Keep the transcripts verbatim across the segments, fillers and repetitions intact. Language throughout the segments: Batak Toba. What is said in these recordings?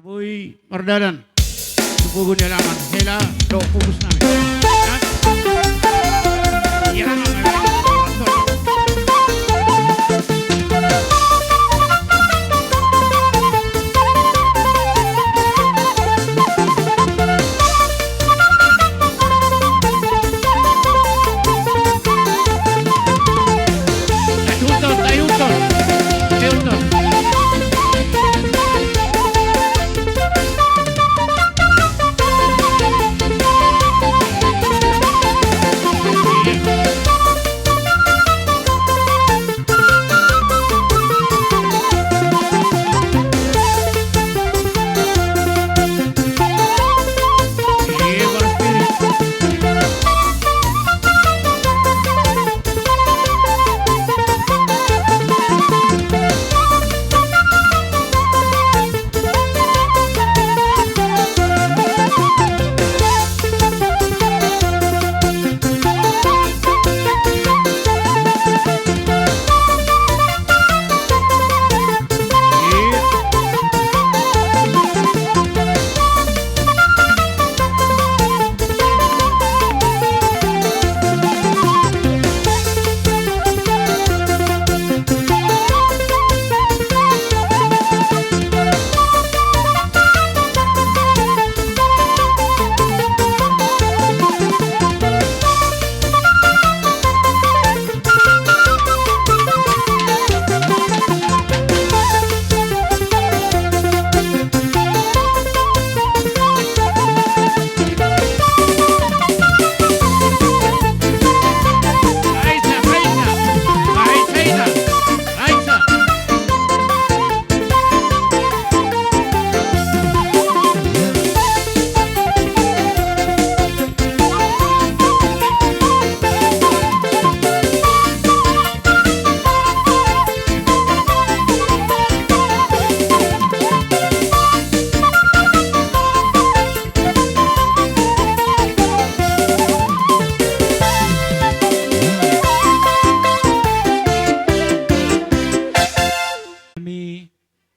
Boi mardalan tu pogu ni alaman, hela dohot pupus nami. Ia,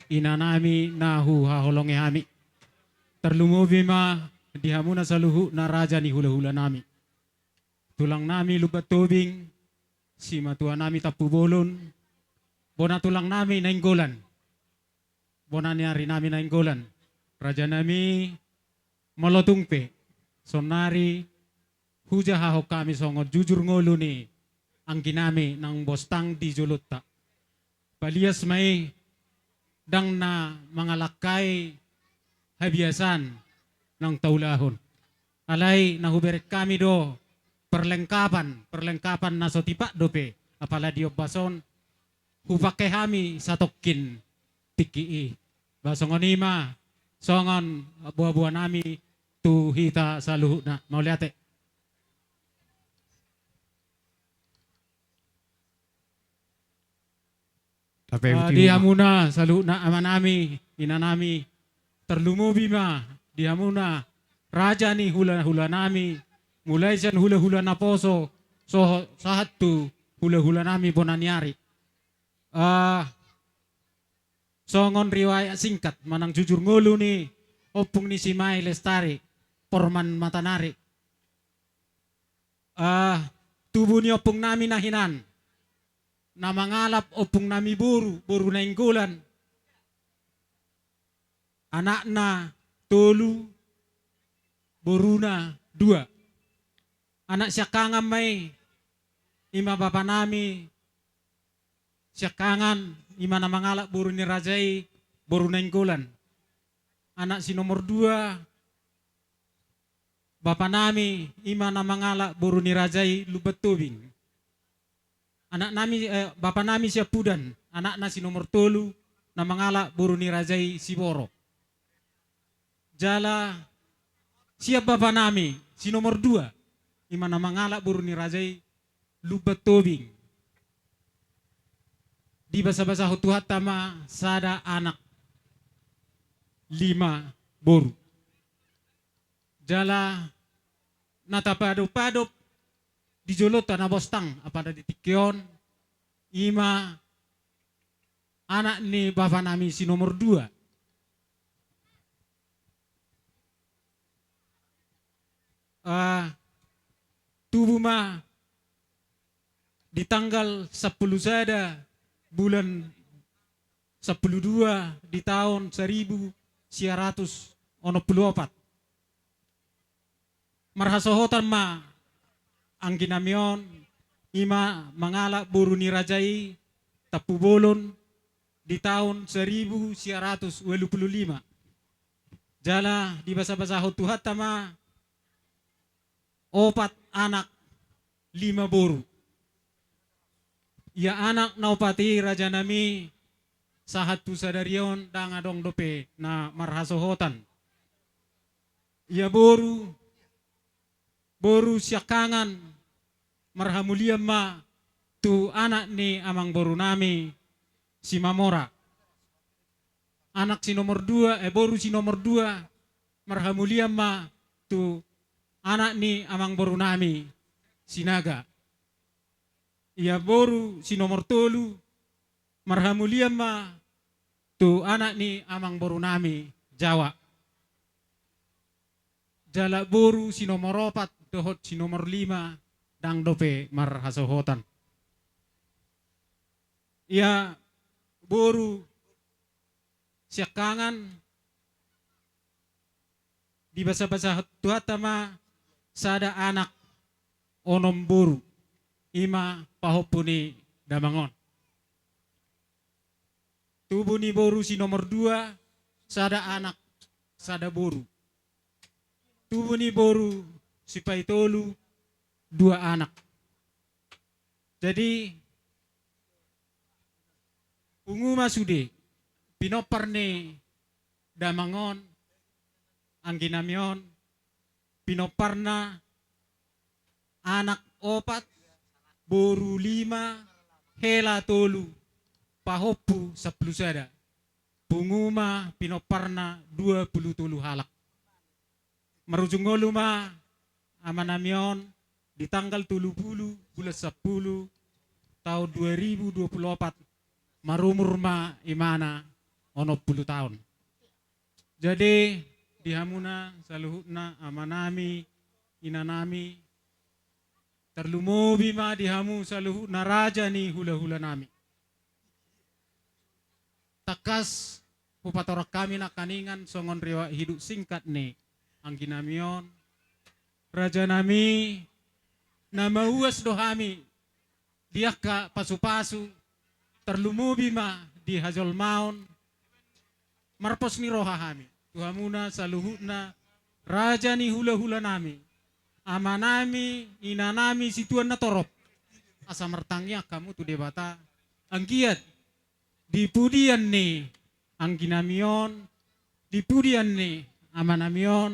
Inanami na huhaholongi hami. Tarlumobi ma di hamuna saluhutna raja ni hulahulanami. Tulangnami Lumban Tobing, simatuanami Tampubolon, bona tulangnami Nainggolan, bona ni arinami Nainggolan, rajanami, molo tung pe saonnari hujahahon hami songon jujur ngolu ni angginami naung bostang di jolonta. Palias ma i, ndang na mangalangkai habiasan naung taulahon. Alai na hubereng hami do perlengkapan, perlengkapan na so tipak dope, apala di ombas on hupangke hami satongkin tingki i. Ba songon i ma songon boaboanami tu hita saluhutna. Mauliate. Di hamuna saluhutna amanami, inanami, tarlumobi ma di hamuna raja ni hulahulanami, mulai sian hulahula naposo sahat tu hulahulanami bona ni ari. Songon riwayat singkat manang jujur ngolu ni ompung ni si Mae Lestari, Porman Matanari. Tubu ni ompungnami na hinan, na mangalap ompungnami boru, boru Nainggolan, anakna tolu, boruna dua. Anak siangkangan ma i, ima bapanami siangkangan, ima na mangalap boru ni raja i, boru Nainggolan. Anak si nomor dua, bapanami, ima na mangalap boru ni raja i, Lumban Tobing. Anaknami, bapanami siampudan, anakna si nomor tolu, na mangalap boru ni raja i, Siboro. Jala sian bapanami si nomor dua, ima na mangalap boru ni raja i, Lumban Tobing. Dibasabasahon Tuhanta ma sada anak, lima boru. Jala na tapadopadop di jolonta na bostang apala di tingki on, ima anak ni bapanami si nomor dua, Ah, tubu ma di tanggal sampulu sada bulan sampulu dua di taon saribu sia ratus onom pulu opat. Marhasohotan ma angginami on, i ma mangalap boru ni raja i, Tampubolon, di taon saribu sia ratus ualu pulu lima. Jala dibasabasahon Tuhanta ma opat anak, lima boru. Ia anak na opat i, rajanami, sahat tu sadari on ndang adong dope na marhasohotan. Ia boru, boru siangkangan, marhamulian ma tu anak ni amangborunami Simamora. Anak si nomor dua, eh, boru si nomor dua, marhamulian ma tu anak ni amangborunami Sinaga. Ia boru si nomor tolu, marhamulian ma tu anak ni amangborunami Jawa. Jala boru si nomor opat dohot si nomor lima ndang dope marhasohotan. Ia boru siangkangan, dibasabasahon Tuhanta ma sada anak, onom boru, i ma pahompu ni damang on. Tubu ni boru si nomor dua, sada anak, sada boru. Tubu ni boru sipaitolu, dua anak. Jadi, pungu ma sude pinompar ni damang on, angginami on, pinomparna anak opat, boru lima, hela tolu, pahompu sampulu sada. Pungu ma pinomparna dua pulu tolu halak. Marujung ngolu ma amanami on, di tanggal tolu pulu bulan sampulu taon dua ribu dua pulu opat, marumur ma imana onom pulu taon. Jadi, di hamuna saluhutna amanami, inanami, tarlumobi ma di hamu saluhutna raja ni hulahulanami. Tangkas hupatorang hami nangkiningan songon riwayat hidup singkat ni angginami on. Rajanami, na mauas do hami di angka pasupasu, tarlumobi ma di hajolmaon. Marpos ni roha hami tu hamuna saluhutna raja ni hulahulanami, amanami, inanami, situan na torop, asa martangiang hamu tu Debata, anggiat di pudian ni angginami on, di pudian ni amanami on,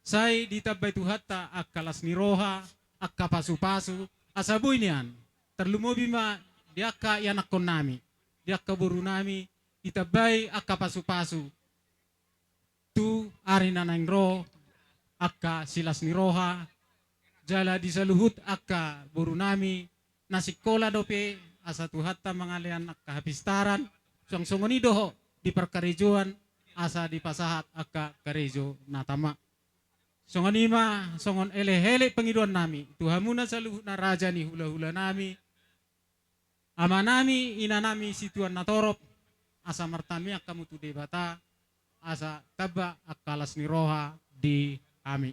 sai ditambai Tuhanta angka las ni roha, angka pasupasu, asa boi nian tarlumobi ma di angka ianakkonnami, di angka borunami, ditambai angka pasupasu tu ari na naeng ro, angka silas ni roha, jala di saluhut angka borunami na singkola dope, asa Tuhanta mangalean angka hapistaran, suang songon i dohot di parkarejoan, asa dipasahat angka karejo na tama. Songon i ma songon elekelek pangidoannami tu hamuna saluhutna raja ni hulahulanami, amanami, inanami, situan na torop, asa martangiang hamu tu Debata, asa tamba angka las ni roha di hami.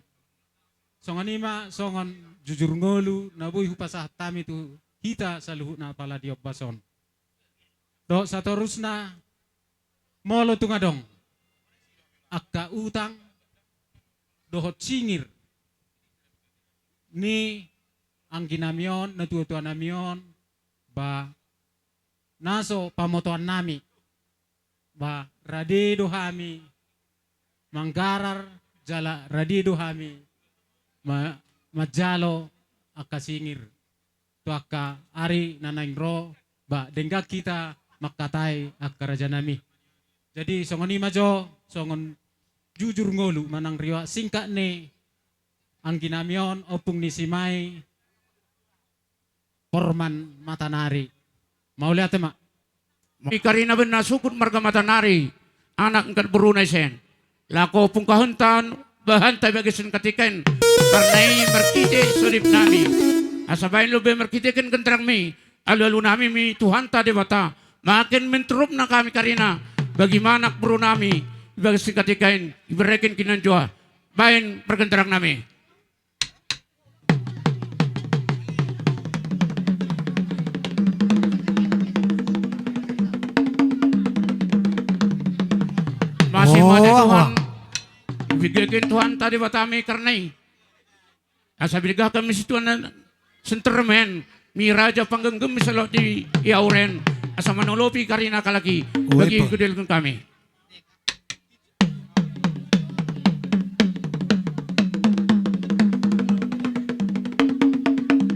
Songon i ma songon jujur ngolu na boi hupasahat hami tu hita saluhutna pala di ombas on. Dohot satorusna, molo tung adong angka utang dohot singir ni angginami on, natuatuanami on, ba na so pamotoannami, ba rade do hami manggarar, jala rade do hami ma-, manjalo angka singir tu angka ari na naeng ro, ba denggan hita mangkatai angka rajanami. Jadi songon i ma jo, songon jujur ngolu manang riwayat singkat ni angginami on, ompung ni Simai, Porman Matanari. Mauliate ma. Di karina bena sukut marga Matanari, anak angkat boruna isen. Lako pungkahonta, bahanta bagasan katika i. Karna i marhite sodip nami. Asa baen lobi marhitehon gandrang mi, alualu nami mi Tuhanta Debata. Mangkin menturupna hami karina, bagi ma anak boru nami, di bagas singkat i kan, ibereken kinanjoa. Baen pargandrang nami. Masih mate Tuhan. Ibegeken Tuhanta Debata mi karna i. Asa binahen hami situan na sentermen mi raja panggemgem mi salot di auren. Asa manolopi karina halak i bagi godelhon hami.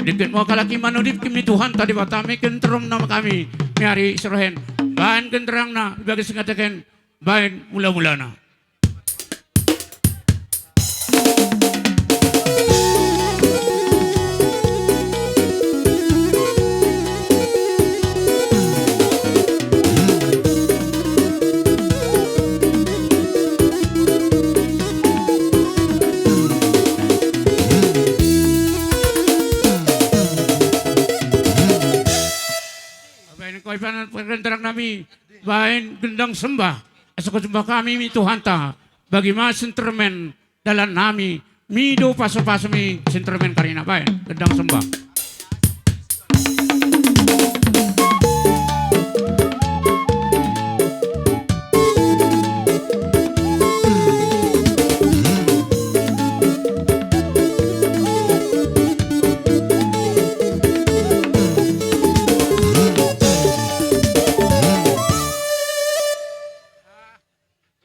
Dengke ma halak i manodip hami Tuhanta Debata mi, kenterom nama hami mi ari sirohen. Baen gandrangna, bagas singkat i kan, baen mulamulana. Baen, baen pargandrang nami, baen gendang sembah. Asa husombahon hami mi Tuhanta, bagi ma sentermen dalan nami, mi do pasupasu mi sentermen karina. Baen gendang sembah.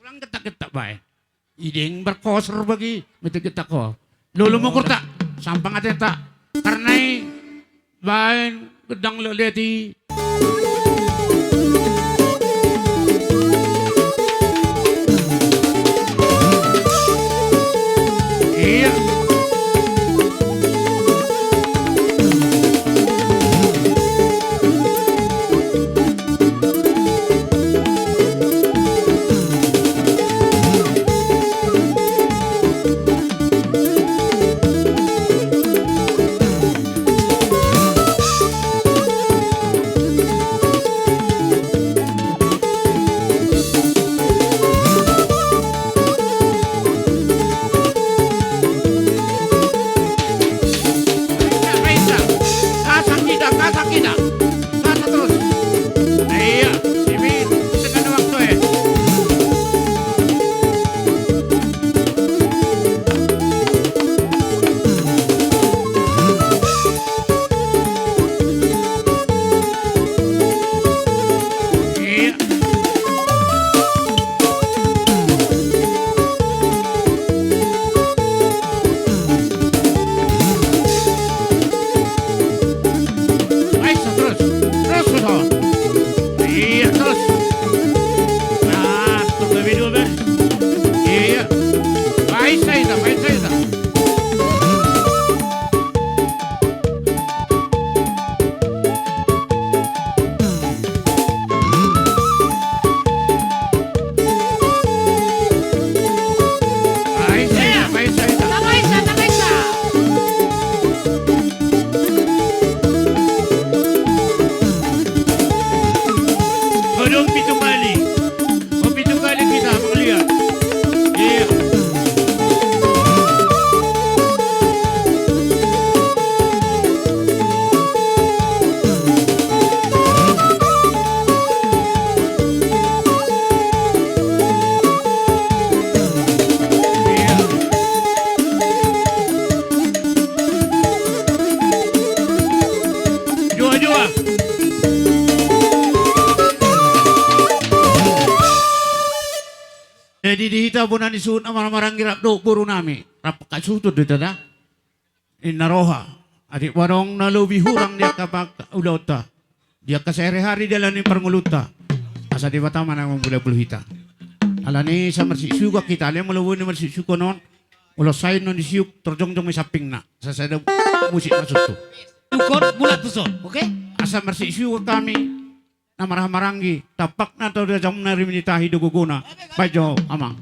Ulang getak-getak bae. Ideng berkosor bagi, mete getak ho. Lolo mongkorta, sampang atenta. Karna i baen gedang leleti. Iya. Kasak hita, kasak hita. Kasak terus. Iya, sipit. Tengah waktu, eh. Iya. Ayo, terus. Terus, terus. Iya, terus. Nah, tuh, baby dua, ber. Iya. Baik, saya dah, baik, saya dah. Adong pitu kali. Oh, pitu kali kita mangaliat. Iya. Iya. Jua, jua. Jadi di hita bona ni suhut na marhahamaranggi rap dohot boru nami. Rap hasuhuton do hita da. Ninna roha. Atik adong na lobi hurang di angka pangka ulaonta. Di angka sehari-hari dalan ni parngoluonta. Asa Debata ma na mambulabulu hita. Alani asa marsiuksukan hita, alai molo boi na marsiuksukan on. Molo sae annon disiuk, tarjongjong ma i sampingna. Asa sada musik masuk tu. Tukon, mulak tuson, oke? Asa marsiuksukan hami. Na marhahamaranggi, tampakna tu dajangna rimini tahi do gogona. Baen jo, amang.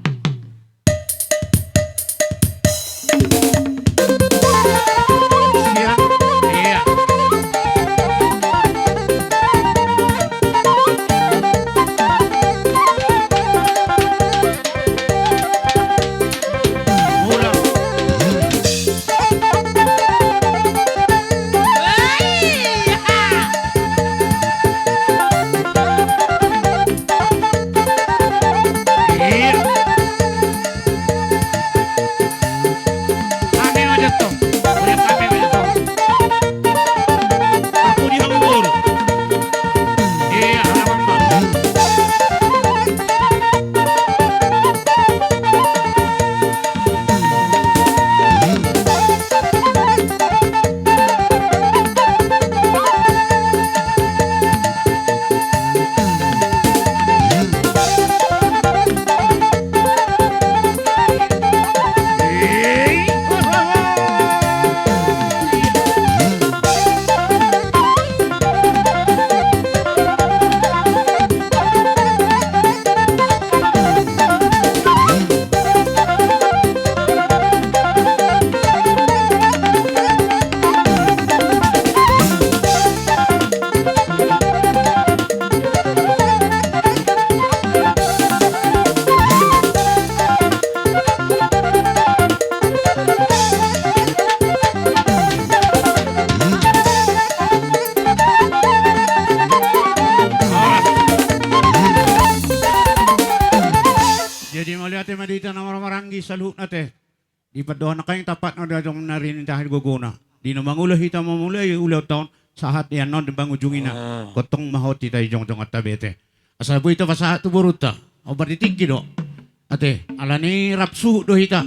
Di pandohan nangkaning tampakna do jongjong nari ni tahi gogona. Di na mangula hita mamulai ulaonta on sahat di annon di pangujungina. Ah. Gotong ma hot hita di jongjong tabete. Asa boi tapasahat tu borunta. Ombar di tingki do. Ate, alani rap suhut do hita.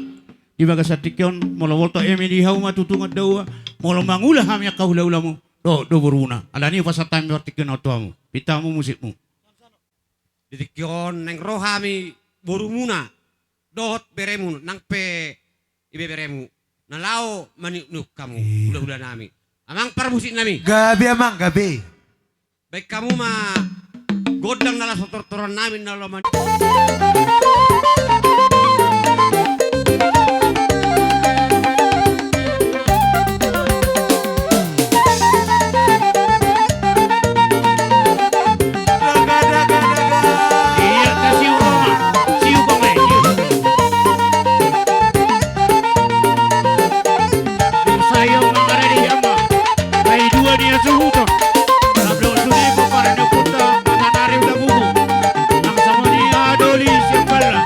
Di bagasan tingki on, molo bolto eme di hau ma tutungan daua. Molo mangula hami angka hulahulam. Dohot do boruna. Alani pasahat hami partingkian on tu hamu. Pinta hamu musikmu. Di tingki on naeng ro hami borumuna dohot beremu nang pe ibeberemu na laho maniupniup hamu. Iya. Hulahula nami. Amang parmusik nami. Gabe amang, gabe. Baen hamu ma gondang na laho tortoran nami na laho man- Iya, ta siu Roma, siu Bangwe, siu. Sai au mangarade hama, sai dua dia suhuton. Abdo sude ko parane kota, manganare udah bubu. Nang sama dia doli siap bala.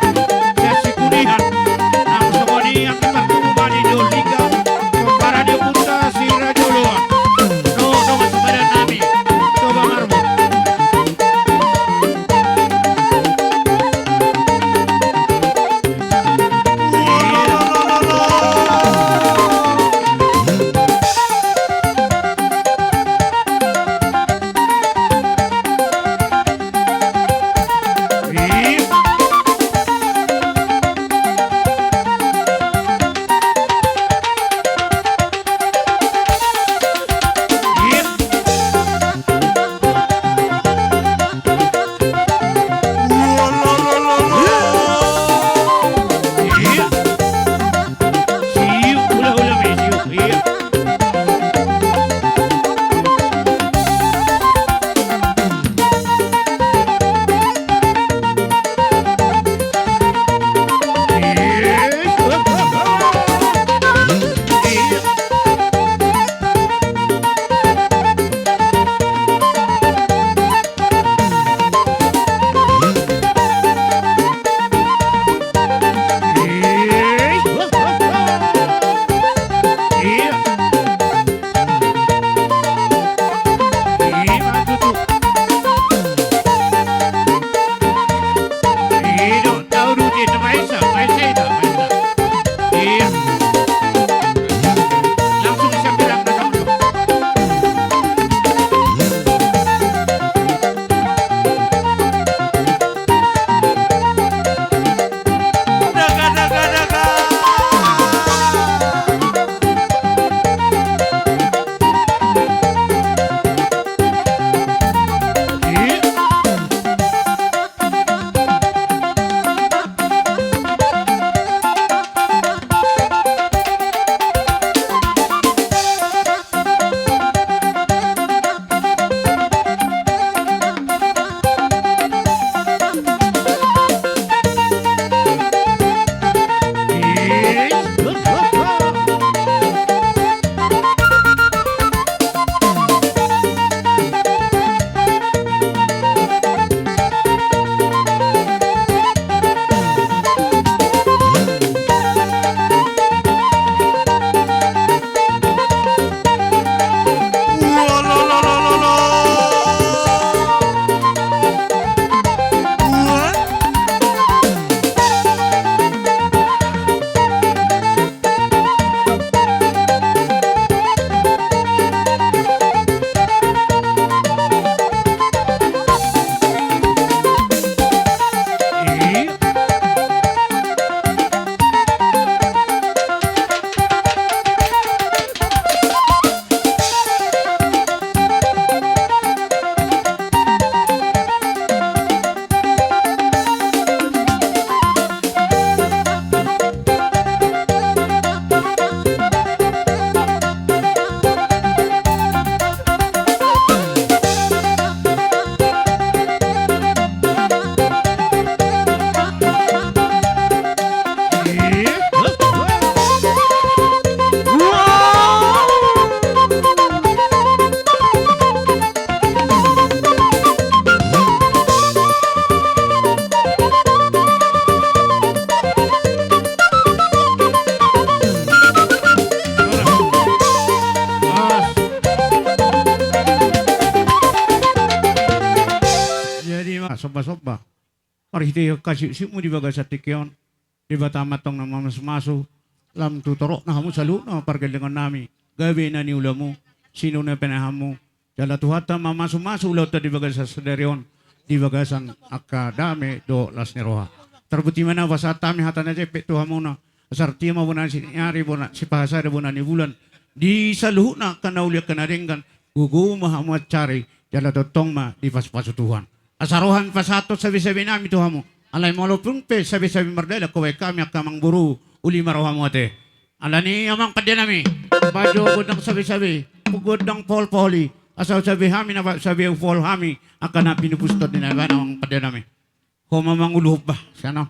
pasomba. Marhite hasiusiumu di bagasan tingki on, Debata ma antong na mamasumasu, lam tu torop na hamu saluhutna pargellengon nami, gabe na niulamu, sinur ni pinahanmu, jala Tuhanta mamasumasu ulaonta di bagasan sadari on, di bagasan angka dame dohot las ni roha. Tarbuti ma na pasahat hami hata na jempek tu hamuna, asa artia ma bona ni ari, bona sipahasada bona ni bulan, di saluhutna angka na uli angka na denggan, gogo ma hamu mansari, jala tongtong ma dipasupasu Tuhan. Asa ro hami pasahathon sabesabe nami tu hamu. Alai molo tung pe sabesabe mardalan hubaen hami angka amangboru, uli ma rohamu ate. Alani i amang pande nami, bahen jo gondang sabesabe, gondang poholpohol i. Asa husabe hami na ba-, sabe hupohol hami angka na pinupushon ni Debata amang pande nami. Ho ma mangulu hombar sian on.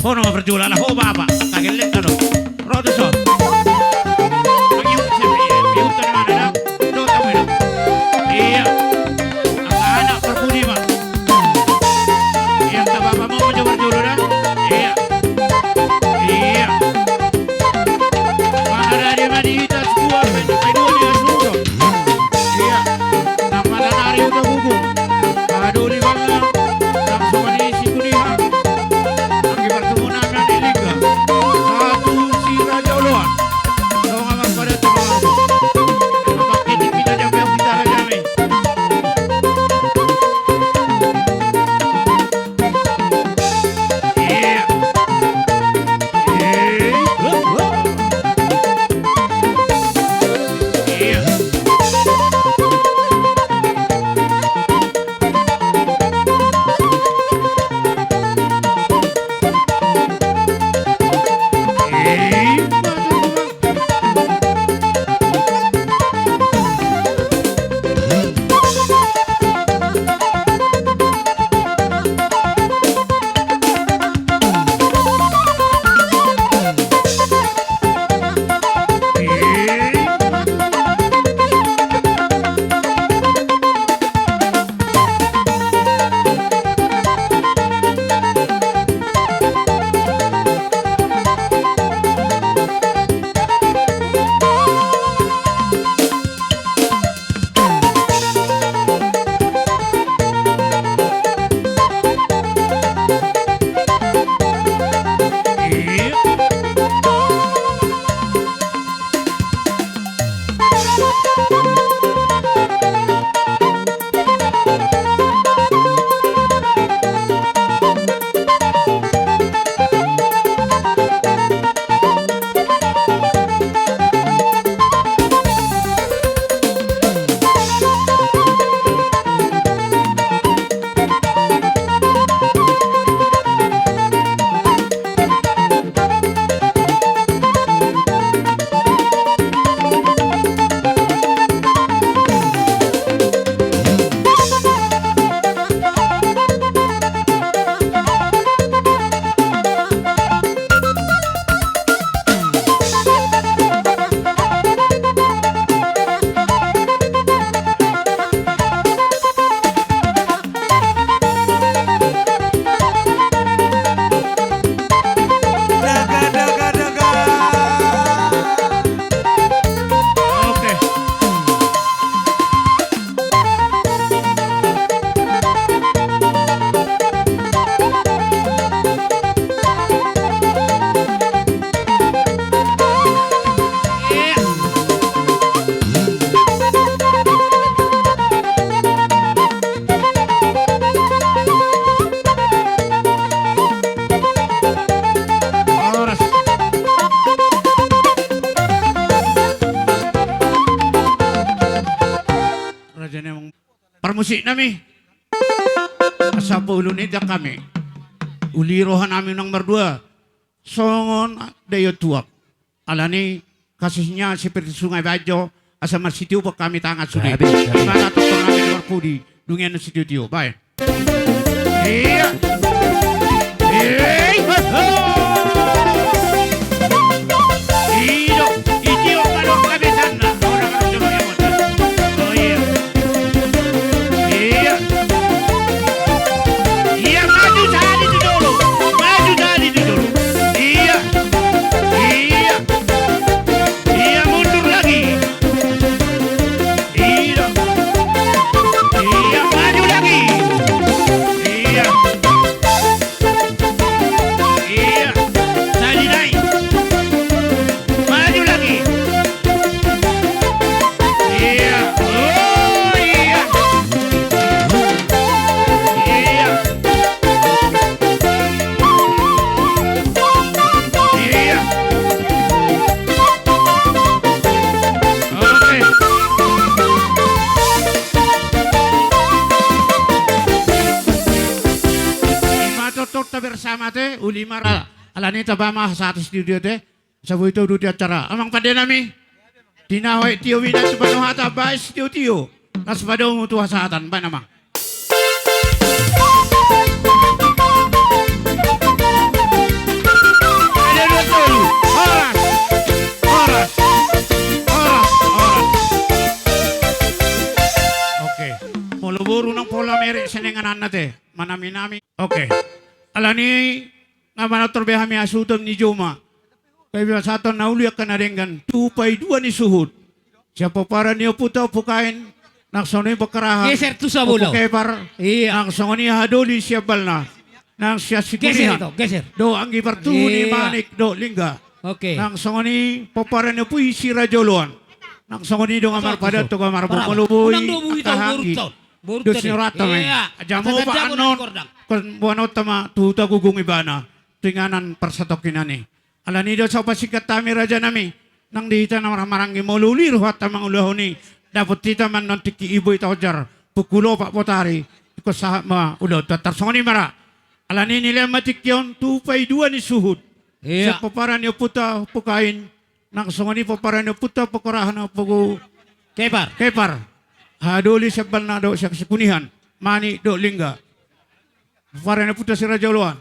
Ho nama parjolo ala ho bapa. Kagelleng do. Ro tu son. Mangihut sian i, mangihut tu mana da. Do tamu i do. Iya. Angka anak parpudi ma. Iya, angka bapa ma manjou parjolo da. Iya. Iya. Mangarade ma di hita satua, paidua di hasuhuton. Iya. Nang mata nari uda gugung. Aha do di bangga. Nang songon i sikuningan. Anggi partubu nami na di lingga. Satu si Raja Oloan. Songon amang pada tu amang. Amang ketik kita jambe kita rajami. Raja ni amang parmusik nami. Asa paulu ni hami. Uli roha nami nang mardua. Songon daion tuak. Alani kasusnya seperti sungai Bajo, asa marsitio pe hami tangan sude. Habis, habis. Di mana tongtong nami na marpudi, dung i na sitiotio. Bae. Iya. Iya. Iya. Iya. Iya. Oh, iya. Iya. Iya, maju sahali tu jolo. Maju sahali tu jolo. Iya. Iya. Iya, mundur lagi. Iya. Iya, maju lagi. Iya. Lima ra, alani taba ma hasahatan studio te. Saboi tolu di acara. Amang pande nami. Tinaho aek tio, minum tu panuhatan, baen sitio-tio. Las padomu tu hasahatan. Baen amang. Ada dua tolu. Horas. Horas. Horas. Horas. Oke. Molo boru nang pola merek senengan anna te. Manami-nami. Oke. Alani nga manortor be hami hasuhuton ni jolma. Paibasaton na uli angka na denggan tu paidua ni suhut. Sian pomparan ni ompunta Ompu Kain, nang songon i pangkarahan Ompu Kepar, nang songon i hadoli sian balna, nang sian Sikunihan. Dohot anggi partuhu ni Manik dohot Lingga. Nang songon i pomparan ni Ompu i Siraja Oloan. Nang songon i dongan marpadan tu dongan marboru, molo boi angka anggi. Dos ni rohanta ma i. Jamu pa annon, kan boanonta ma tu huta Gogong ibana tu inganan parsatongkinan i. Alani do sahat pasingkat hami raja nami, nang di hita na marhahamaranggi, molo uli rohanta mangulahon i, dapot hita ma annon tingki i boi taojar pukul opat botari. Ingkon sahat ma ulaonta, tarsongon i ma ra. Alani i nilean ma tingki on tu paidua ni suhut. Sian pomparan ni ompunta Ompu Kain, nang songon i pomparan ni ompunta pangkarahan Ompu Kepar. Hadoli sian balna dohot sian Sikunihan, Manik dohot Lingga. Pomparan ni ompunta Siraja Oloan.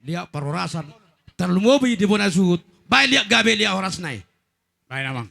Liat parhorasan, tarlumobi di bona suhut, baen liat gabe liat horasna i. Baen amang.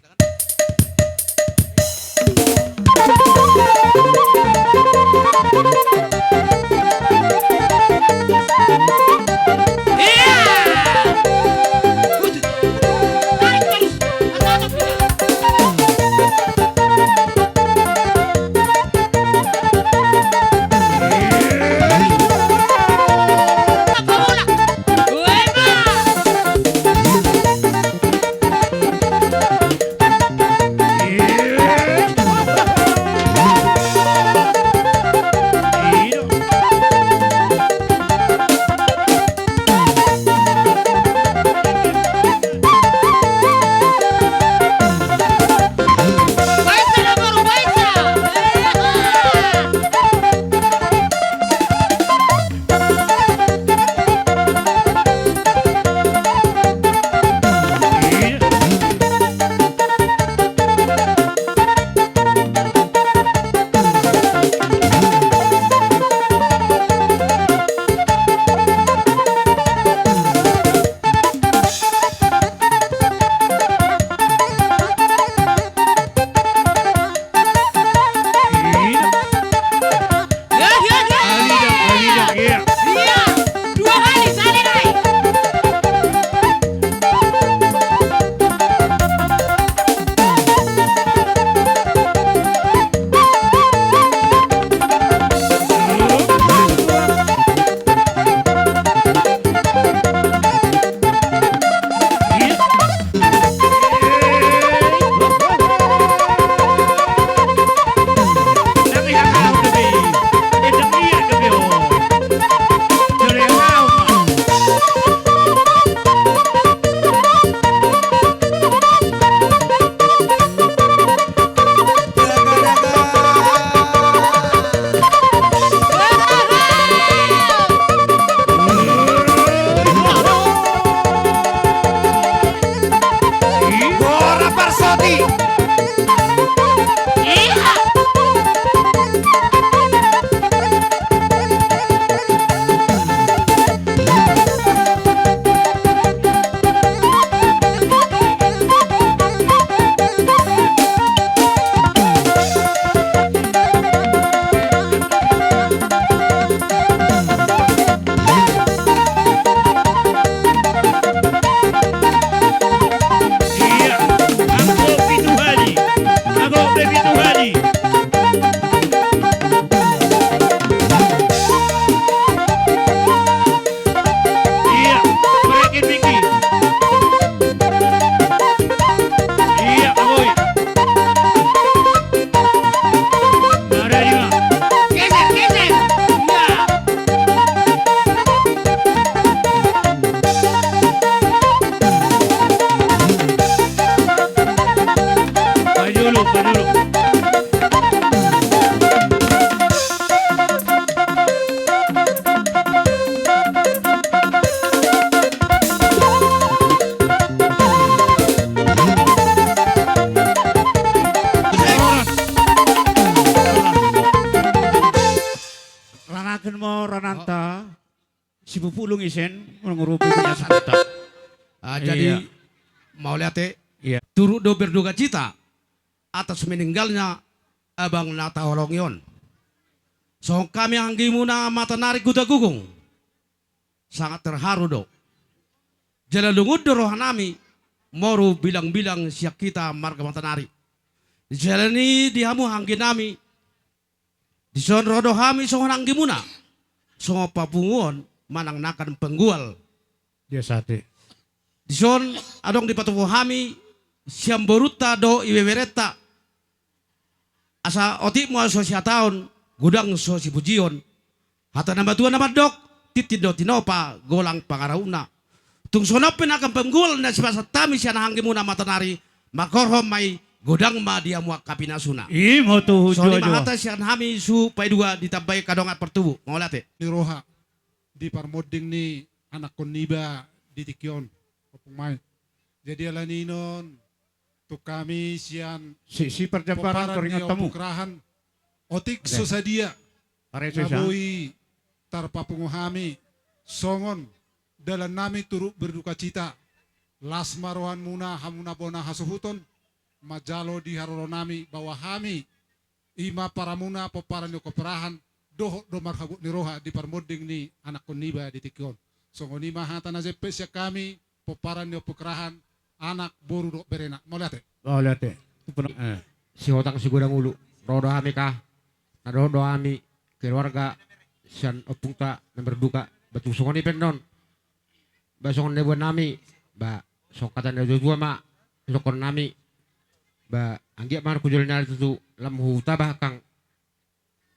Pulung isen, mangurupulung isen. Ah, jadi, iya, mauliate. Iya. Turut do berduka cita atas meninggalnya abang na taholongi on. Songon hami anggimuna Matanari Hutagogo, sangat terharu do. Jala lungun do rohanami moru bilang-bilang sian hita marga Matanari. Jala ni di hamu angginami, dison ro do hami songon anggimuna, songon papunguon manang nangkan penggual. Biasa te. Dison adong dipatupa hami sian borunta dohot ibeberenta. Asa otik ma so sihataon, godang so sipujion. Hata na matua na mandok, tintin do tinopa, golang pangarahutna. Tung songon on pe nangkan penggual na sipasahat hami sian anggimuna Matanari, manghorhon ma i, godang ma di hamu angka pinasuna. Ima tutu. Songon i ma hata sian hami, suhut paidua, ditambai angka dongan partubu. Mauliate. Ni roha di parmonding ni anakkon niba di tingki on. Ompung ma i. Jadi ala ni i non, tung hami sian si, si parjambaran pomparan ni Ompu Krahan, otik so sadia na boi tarpapungu hami songon dalannami turut berduka cita. Las ma rohamuna, hamu na bona hasuhuton, manjalo di haroronami, bahwa hami i ma paramuna pomparan ni Ompu Krahan, dohot do marhabot ni roha di parmonding ni anakkon niba di tingki on. Songon i ma hata na jempek sian hami, pomparan ni Ompu Krahan, anak, boru dohot berena. Mauliate. Mauliate. Eh. Sihotang sigodang ulu. Ro do hami ka. Na dohot do hami keluarga sian ompunta na marduka. Ba tung songon i pe non. Ba songon na iboan nami. Ba songon hata ni natuatua ma. Songon nami. Ba anggiat ma hujolo ni ari tutu lam hutaba hangkang.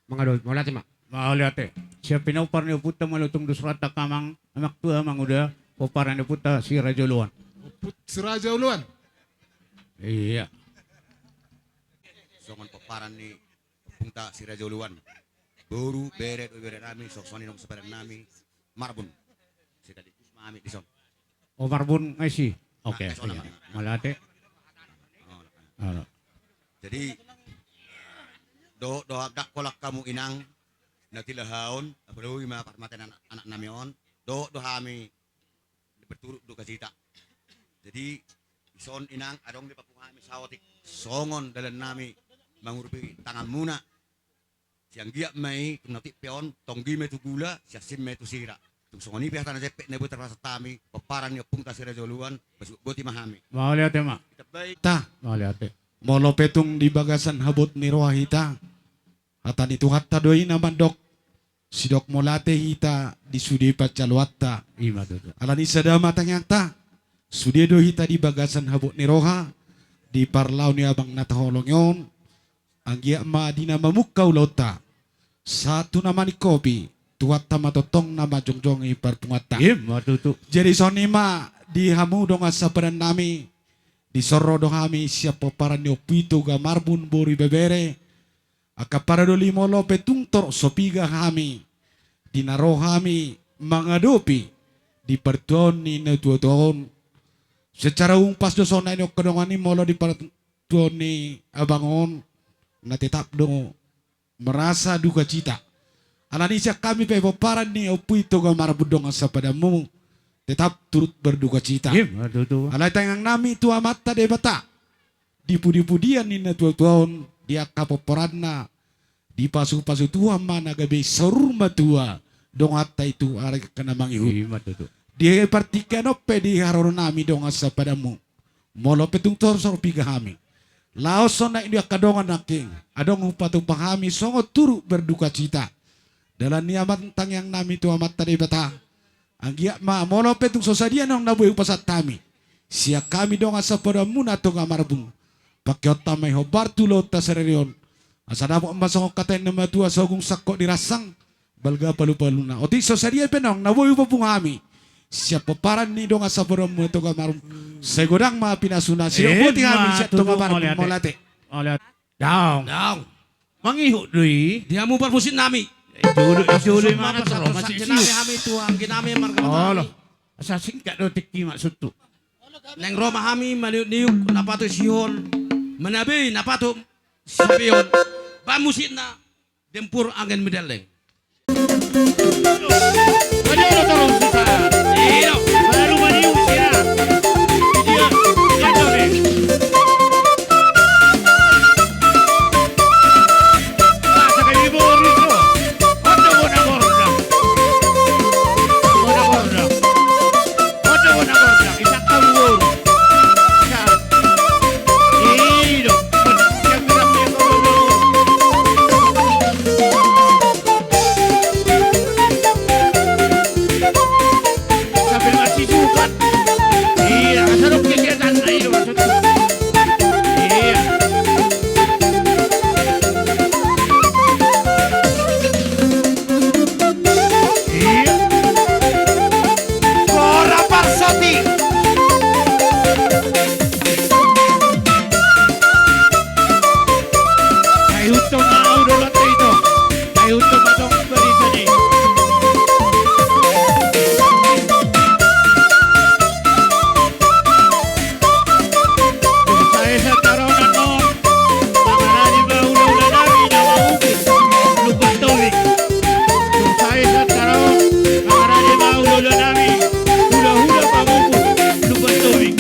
Mangadopi, mauliate ma. Mauliate. Sian pinompar ni ompunta molo tung dos rohanta, amang, amang tua, amang uda, pomparan ni ompunta Siraja Uluan. Ompung Siraja Uluan. Iya. Songon pomparan ni ompunta Siraja Uluan. Boru, bere, bere nami, songon i nang sapadan nami. Marbun. Sekaligus ma hami dison. Oh, marbun nga isi. Oke. Mauliate. Jadi dohot do hami, ndang holan hamu inang na tilahaon, apalagi ma parmatean anak, anak nami on, dohot do hami berturut duka cita. Jadi dison inang adong dipapungu hami saotik songon dalan nami mangurupi tanganmuna. Sianggiat ma i, tung na otik pe on, tonggi ma i tu gula, siansin ma i tu sira. Tung songon i pe hata na jempek na boi tarpasahat hami, pomparan ni ompunta Siraja Uluan, boti ma hami. Mauliate ma. Hita baik. Ta. Mauliate. Molo pe tung di bagasan habot ni roha hita, hata ni Tuhanta do i na mandok, sidok mauliate hita di sude panjaloanta. Ima tutu. Ala ni sada ma tangiangta, sude do hita di bagasan habot ni roha, di parlao ni abang na taholongi on, anggiat ma di na mamungka ulaonta, sahat tu na maningkopi, Tuhanta ma tongtong na manjongjongi parpunguanta. Ima tutu. Jadi songon i ma di hamu dongan sapadan nami, dison ro do hami sian pomparan ni Ompu i Toga Marbun, boru, ibebere, angka paradoli, molo pe tung torop so piga hami di na ro hami mangadopi di partuaon ni natuatua on. Secara umum pas do songon na nidok angka dongan i, molo di partuaon ni abang on na tetap do merasa duka cita. Ala ni i sian hami pe pomparan ni Ompu i Toga Marbun dongan sapadanmu tetap turut berduka cita. Ima tutu. Alai tangiang nami tu Amanta Debata, di pudipudian ni natuatua on, di angka pomparanna, dipasupasu Tuhan ma na gabe saur matua donganta i tu ari angka na mangihut. Ima tutu. Di partingkian on pe di haroro nami dongan sapadanmu, molo pe tung torop so piga hami, laos songon na nidok angka dongan nangkin, adong hupatupa hami songon turut berduka cita. Dalan ni amang tangiang nami tu Amanta Debata, anggiat ma molo pe tung so sadia nang na boi hupasahat hami sian hami dongan sapadanmuna Toga Marbun, pangkeonta ma i hombar tu ulaonta sadari on, asa dapot ma songon hata ni na matua, so gung sangkot di ransang, balga palupaluna. Otik so sadia pe nang na boi hupapungu hami sian pomparan ni dongan sapadanmuna Toga Marbun, sai godang ma pinasuna. Sidok boti hami sian Toga Marbun. Mauliate. Mauliate. Daong. Daong. Mangihut do i. Di hamu parmusik nami. Jolo, jolo, ima na toro masih siu. Hami tu anggi nami marga Matani. Asa singkat do tingki maksudhu. Naeng ro ma hami maniukniuk na patut sihon, manabei na patut sisabeon. Bahen musikna, Dempur Angin Midelleng. Baru maniung, ya. Dia, dia, dia. Sambil masih suka. Iya, asa dong kegiatan, ayo, maksudku. Iya. Iya. Kora parsoti. Ai untung na au do lantai to. Ai untung adong barisan i. Tung sae santaronon on, mangarade ma hulahula nami na mamuput Lumban Tobing. Tung sae santaronon, mangarade ma hulahula nami, hulahula mamuput Lumban Tobing.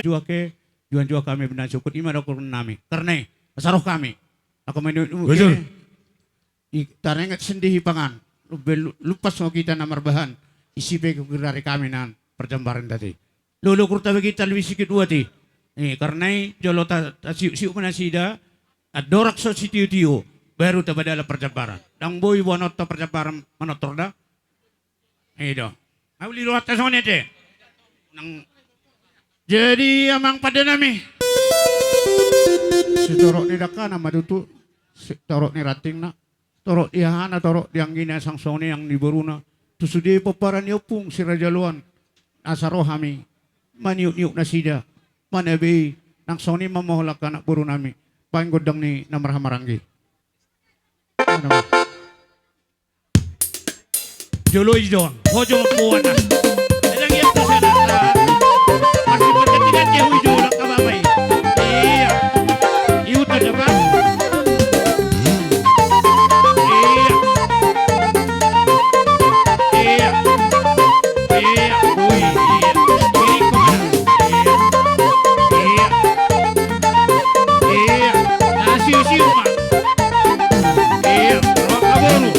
jujuang ke, juang-juang hami binaen sungkun, i ma dohonon nami. Karna i, asa roh hami. Angka maniuk-niuk, bujur, i taringot songon dia i pangan. Lumbe-, lu-, lupas ma hita na marbahan. Isi pe hugirari hami na parjambaran dati. Lolo kurta bagita lebih sikit dua ti. Eh, karna i jolo ta, tasiuk-siuk ma nasida. Andorang so sitio-tio, baru tabaen dalan parjambaran. Ndang boi boanonta parjambaran manortor da. I do. Ahu lilu hata songon i ate. Nang. Jadi amang pande nami. Sitorop ni dangkana ma tutu. Sitorop ni rantingna. Torop di hahana, torop di anggina, asa songon i nang di boruna. Tu sude pomparan ni ompung si Raja Loan. Asa ro hami maniuk-niuk nasida. Manabei nang songon i ma moholan anak boru nami. Baen gondang ni na marhahamaranggi. Jolo i do, ho jo mamboan. Sedang ia tu sana. Masih berganti-ganti ho i jolo, kababai. Iya. Iuta dapat. Iya. Iya. Iya. Ui, iya. Ui, kemana? Iya. Iya. Iya. Nah, siu-siu, Mak. Iya, roha boru.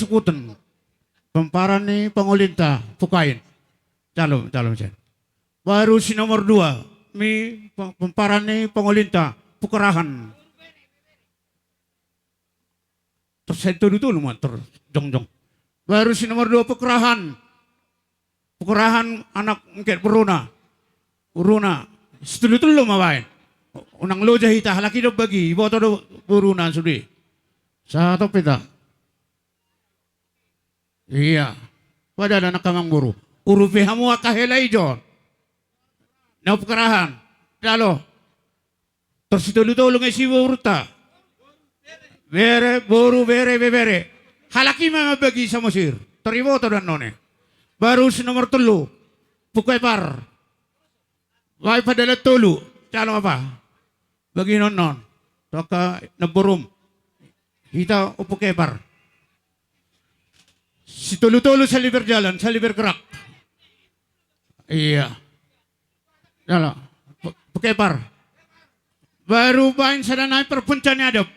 Sukuten. Pomparan ni pangolinta Pukain. Jalo, jalo, jalo. Baru si nomor dua, mi, po-, pomparan ni pangolinta Pukarahan. Tor sai tolu-tolu ma tor jongjong. Baru si nomor dua Pukarahan. Pukarahan anak angka boruna. Boruna. Situlu-tolu ma baen. Unang loja hita, halak i do bagi, iboto do boruna sude. Sahat pe hita. Ia. Padahal anak amang boru. Urupi hamu angka hela i jo. Na Pukarahan. Jalo. Tor situlu-tolu nge si borunta. Bere, boru, bere, bebere. Halak i ma mambagi Samosir. Tor iboto do annon i. Baru si nomor tolu. Pukepar. Baen padalan tolu. Jalo apa? Bagi annon. Tu angka namborum. Hita o Pukepar. Situlu-tolu sali berjalan, sali bergerak. Ia. Jalo. Pu-, Pukepar. Baru baen sada nai parpunca ni adat.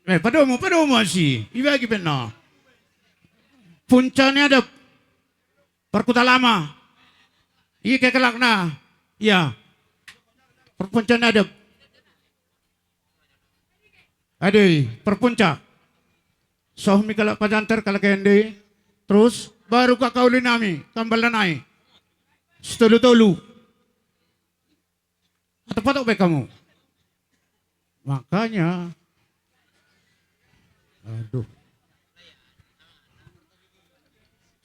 Eh, padomu, padomu asi. Ibagi pe annon. Punca ni adat. Parkuta Lama. Ia kekelakna. Ia. Parpunca ni adat. Adei, parpunca. Soh mi kalak pajantar, kalak ende. Terus, baru angka uli nami, Kambalda nai. Situlu-tolu. Atau patok baen hamu. Makanya. Aduh.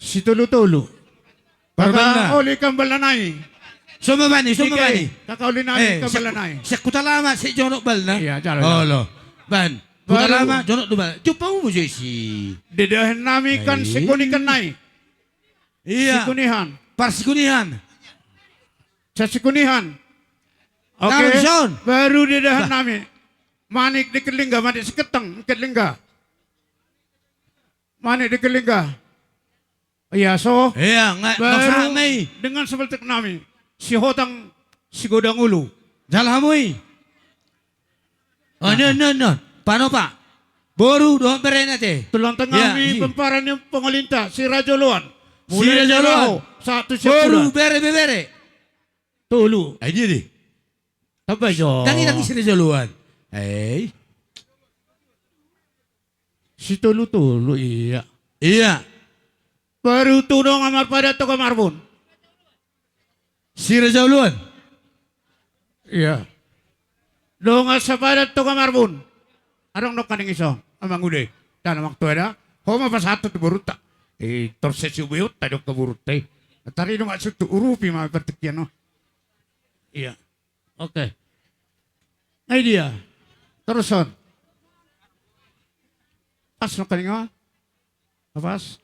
Situlu-tolu. Parbalna. Angka uli Kambalda nai. Songon i ma bani, songon i ma bani. Angka uli nami. Eh, Kambalda nai. Sian Kuta Lama, sian Jonok balna. Ia, jalo, jalo. Olo. Baen. Kuta Lama, Jonok do balna. Jumpa hamu jo disi. Dedahan nami kan. Ai. Sikunikan nai. Ia. Sikunihan. Parsikunihan. Sa Sikunihan. Oke. Baru dedahan nami. Manik di Kelingga, Manik Siketang, Kelingga. Manik di Kelingga. Ia, so. Ia, nga-, baru dengan seperti nami. Sihotang, Sigodang Ulu. Jalo hamu i. Oh, non, non, non. Panopa. Boru, dohot berena te. Tulang tengah. Ia, nami, pomparan ni pangolinta, Si Raja Oloan. Si Raja Oloan. Mulai dari Laho, sahat tu Siampudan. Boru, bere, bebere. Tolu. Ai, dia di. Tambah jo. Tangi, tangi, Si Raja Oloan. Eh. Situlu-tolu, ia. Ia. Baru tu dongan marpadan Toga Marbun. Si Raja Oloan. Ia. Dongan sapadan Toga Marbun. Adong do nangkin i so, amang ude. Dan amang tua da. Ho ma pasahathon tu borunta. Eh, tor sai siubeonta do angka borunta i. Tari do nga suntuk urupi ma partingkian on. Ia. Oke. Nah, i dia. Teruson. Pas nangkin i nga. Pas.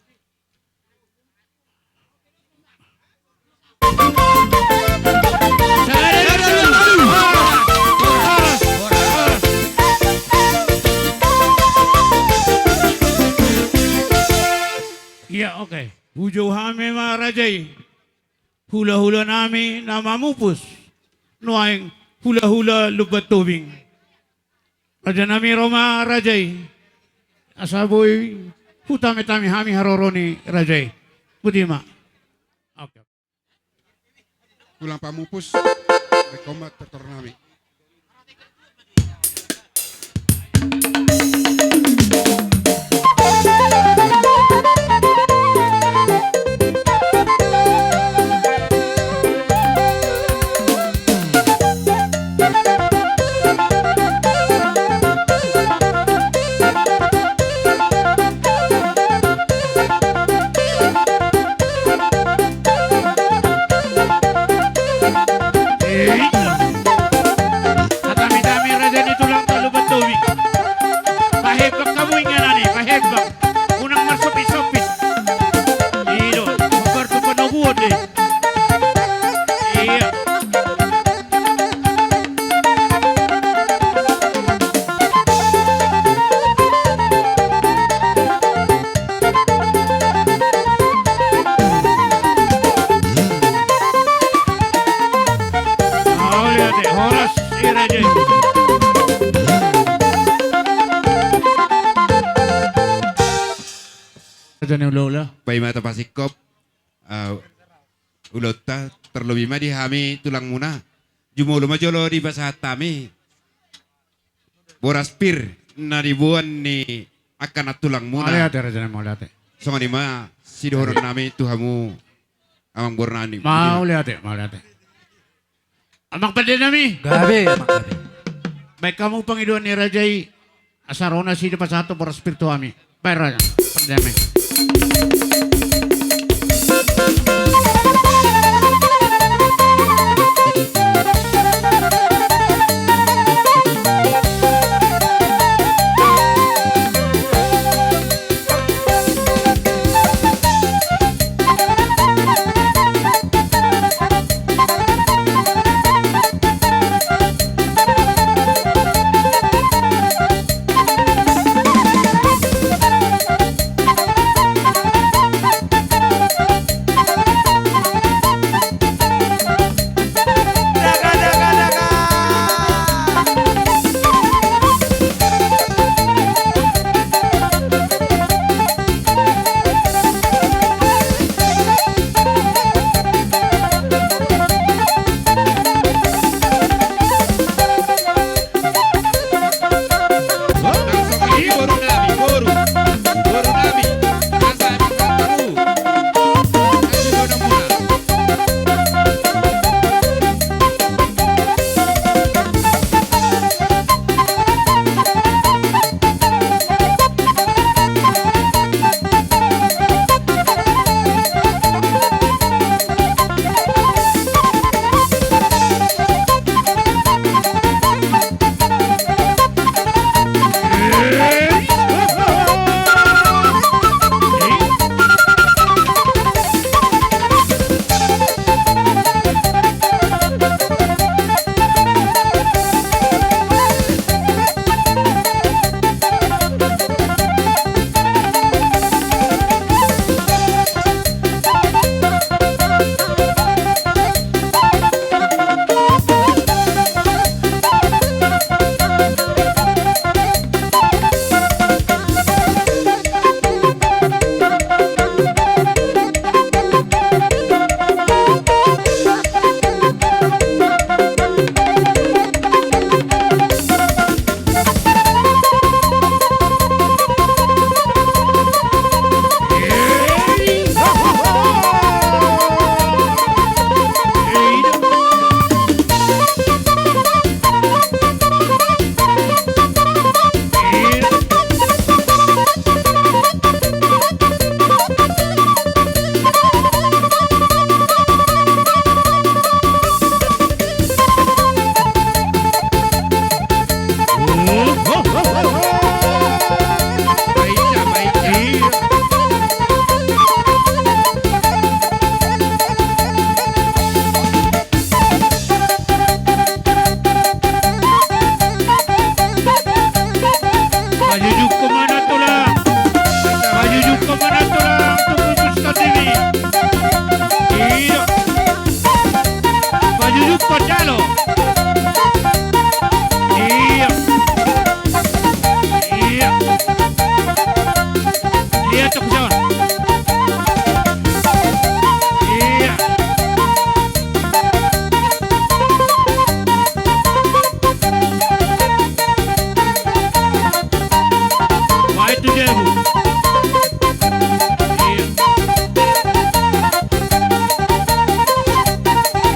Ia, oke. Hujou hami ma raja i. Hula-hula nami na mamupus nuaeng hula-hula Lumban Tobing. Raja nami, ro ma raja i. Asa boi hutame-tame hami haroro ni raja i. Boti ma. Oke. Tulang pamupus, rekombat tertor nami. Hatami-tami raja ni tulang tolu Batowi. Pahembang hamu inganan i, pahembang. Unang marsopit-sopit. I do, hombar tu panoguon do i. Ia. Horas, i raja i. Raja ni hula-hula. Paima tapasingkop, eh, ulaonta, tarlobi ma di hami tulangmuna. Jumolo ma jolo dipasahat hami boras pir na diboan ni angka na tulangmuna. Mauliate, raja nami, mauliate. Songon i ma sidohonon nami tu hamu, amangboru nami. Mauliate, mauliate. Amang pande nami. Gabe, amang gabe. Baen hamu pangidoan ni raja i, asa ro nasida pasahathon boras pir tu hami. Baen raja, pande nami. Pajujukkon ma na tulang. Pajujukkon ma na tulang tu pupus tondimi. Iyo. Pajujukkon jalo. Iyo. Iyo. Lihat tu kusawan. Iya. Baik tu jabu. Iya.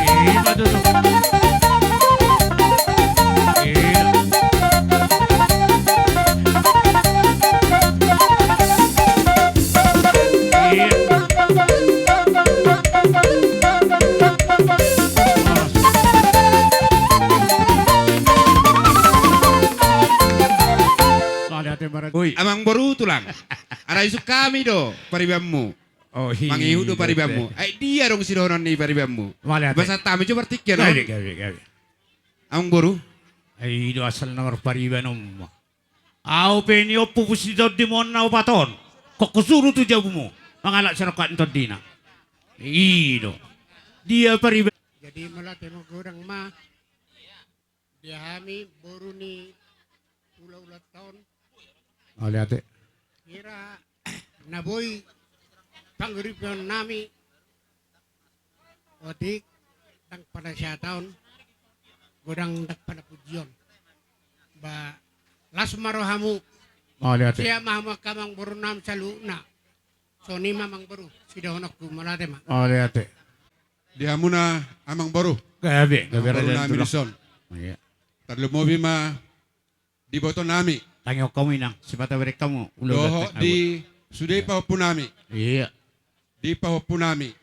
Iya, betul. Iya. Amang boru tulang. Ara isuk hami do paribanmu. Oh, mangihut do paribanmu. Ai dia dong sidohonon ni paribanmu. Basa hami jo partingkian on. Amang boru. Ai do asal na marpariban on ma. Au pe ni ompu pus ni tondi mon na opat on. Kok husuru tu jabumu mangalap sirongkap ni tondina. I do. Dia pariba. Jadi mauliate ma godang ma. Dia hami boru ni hula-hula taon. Mauliate. Hira na boi panguripion nami, otik, ndang pada sihataon, godang ndang pada pujion. Ba, las ma rohamu. Mauliate. Siap ma hamu angka amangboru nami saluhutna. Songon i ma amangboru, sidohononku, mauliate ma. Mauliate. Di hamuna amangboru. Gabe, gabe. Amangboru nami dison. Iya. Tarlumobi ma di iboto nami. Tangihon hamu inang, sipata bereng hamu. Dohot di sude pahompu nami. Iya. Di pahompu nami.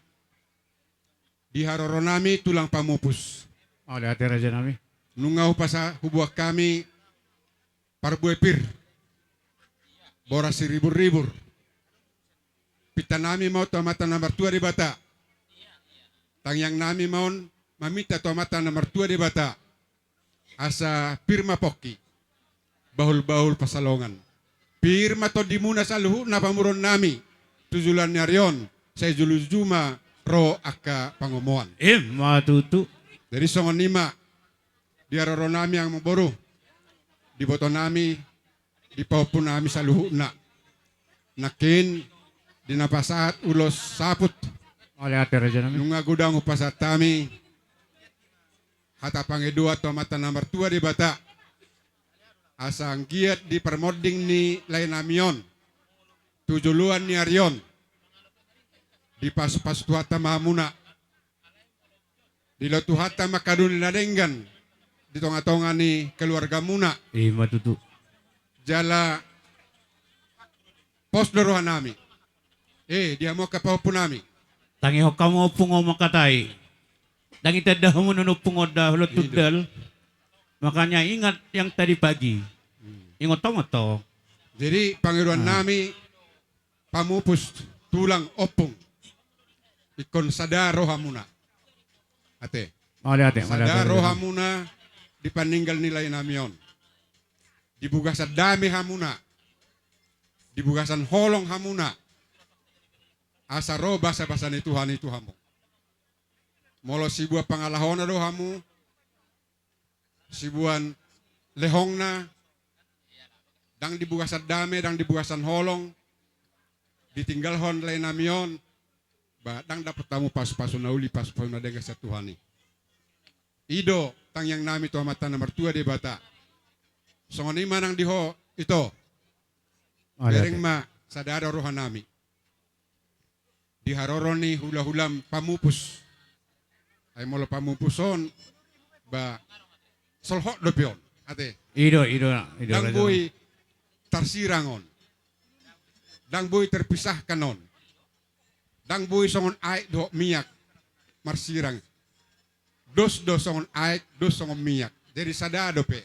Di haroro nami tulang pamupus. Mauliate raja nami. Nunga hupasa hubuat hami parbue pir. Boras siribur-ribur. Pinta nami ma on tu Amanta na martua Debata. Tangiang nami ma on maminta tu Amanta na martua Debata. Asa pir ma pongki, bahul-bahul pansalongan. Pir ma tondimuna saluhutna pamoruon nami, tu joloan ni ari on, sai jolo-jolo ma ro angka pangomoan. Ima tutu. Jadi songon i ma, di haroro nami amangboru, di iboto nami, di pahompu nami saluhutna. Nangkin, di na pasahat ulos saput. Mauliate raja nami. Nunga godang hupasahat hami, hata pangidoan tu Amanta na martua Debata. Asa anggiat di parmonding ni lae nami on. Tu joloan ni ari on. Dipasupasu Tuhanta ma hamuna. Dilehon Tuhanta ma angka na uli na denggan. Di tonga-tonga ni keluargamuna. Ima tutu. Jala pos do roha nami. Eh, di hamu angka pahompu nami. Tangihon hamu ompung on mangkatai. Ndang itanda hamu nuaeng ompung on da, holong tundal. Makanya ingat yang tadi pagi. Hmm. Ingot hamu ma antong. Jadi pangidoan nami, pamupus, tulang, ompung. Ingkon sada rohamuna. Ate. Mauliate, mauliate. Sada rohamuna di paninggal ni lae nami on. Di bagasan dame hamuna. Di bagasan holong hamuna. Asa ro basa-basa ni Tuhan i tu hamu. Molo siboan pangalahona do hamu, siboan lehongna, ndang di bagasan dame, ndang di bagasan holong, ditinggalhon lae nami on, ba ndang dapot hamu pasupasu na uli, pasupasu na denggan sian Tuhan i. I do tangiang nami tu Amanta na martua Debata. Songon i ma nang di ho, ito. Mauliate. Bereng ma sada do roha nami. Di haroro ni hula-hula pamupus. Ai molo pamupus on, ba, solhot dope on. Ate. I do, i do, i do. Ndang boi tarsirang on. Ndang boi terpisahkan on. Ndang boi songon aek dohot miak marsirang. Dos do songon aek, dos songon miak. Jadi sada dope.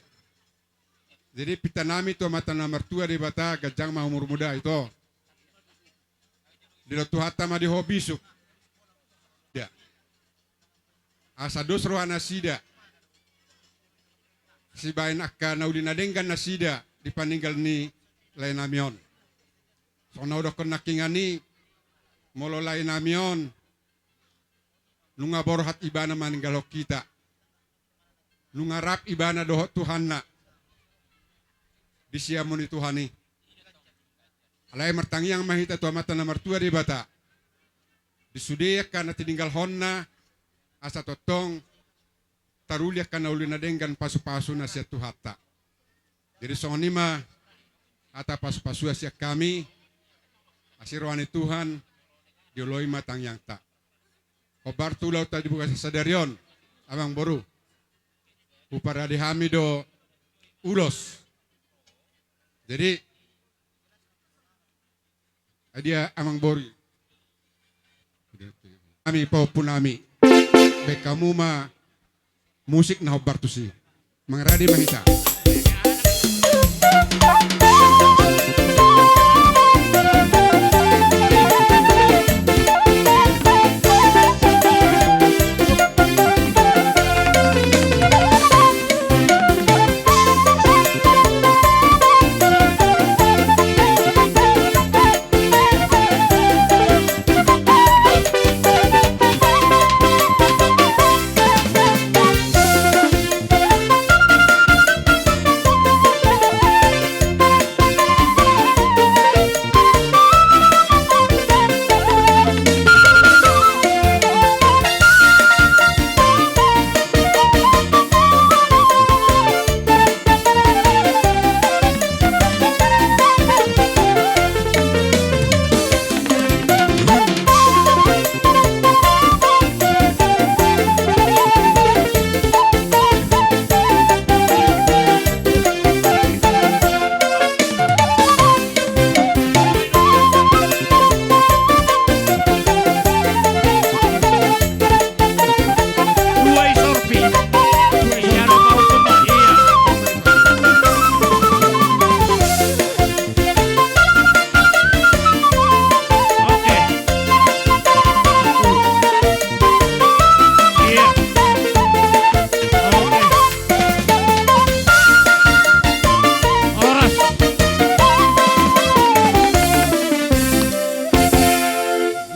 Jadi pinta nami tu Amanta na martua Debata, ganjang ma umurmu da, ito. Dilehon Tuhanta ma di ho bisuk. Ya. Asa dos roha nasida. Sibaen angka na uli na denggan nasida di paninggal ni lae nami on. Songon na hudokkon nangkiningan i, molo lae nami on, nunga borhat ibana maninggalhon hita. Nunga rap ibana dohot Tuhanna di siamun ni Tuhan i. Alai martangiang ma hita tu Amanta na martua Debata. Di sude angka na tininggalhonna, asa tongtong taruli angka na uli na denggan pasupasuna sian Tuhanta. Jadi songon i ma hata pasupasuna sian hami, asi roha ni Tuhan, dioloi ma tangiangta. Hombar tu ulaonta di bagasan sadari on, amangboru. Huparade hami do ulos. Jadi, ai dia amangboru. Hami pahompu nami. Baen hamu ma musik na hombar tusi. Mangarade ma hita.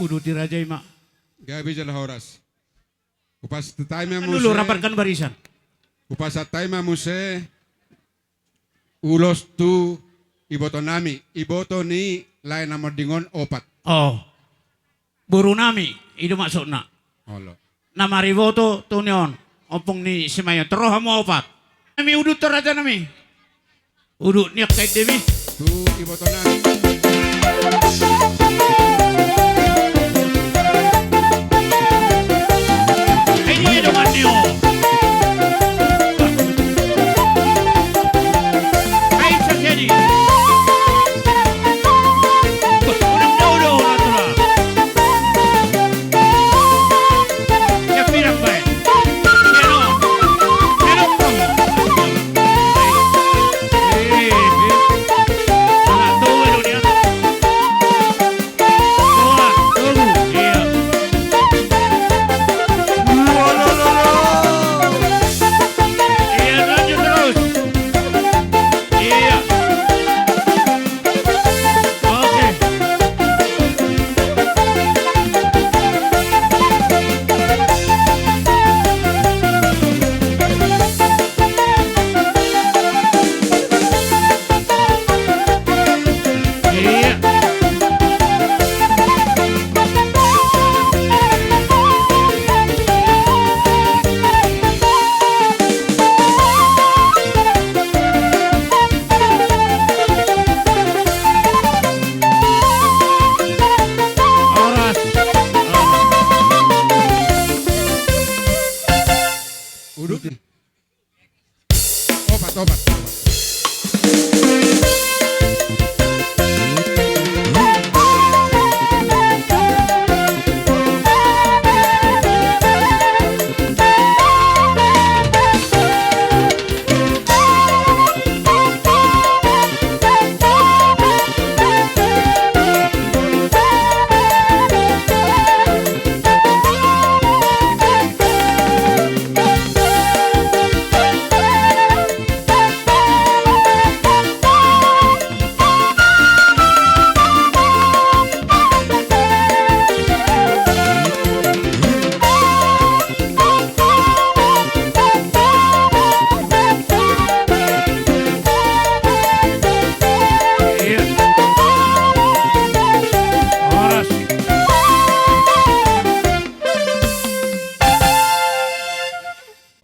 Uduti raja i ma. Gabe jala horas. Hupasahat hami ma muse. Dulu rapatkan barisan. Hupasahat hami ma muse ulos tu iboto nami, iboto ni lae na monding on opat. Oh. Boru nami, i do maksudna. Olo. Na mariboto tu ni on, ompung ni Simayon, ro hamu opat. Nami udut tu raja nami. Udut ni angka ende mi. Tu iboto nami. Ai dia dongan ni on. Ai sasedi. Unang dao do, unang dao. Iya, lanjut terus. Iya. Oke. Iya. Horas. Udut. Opat, opat, opat.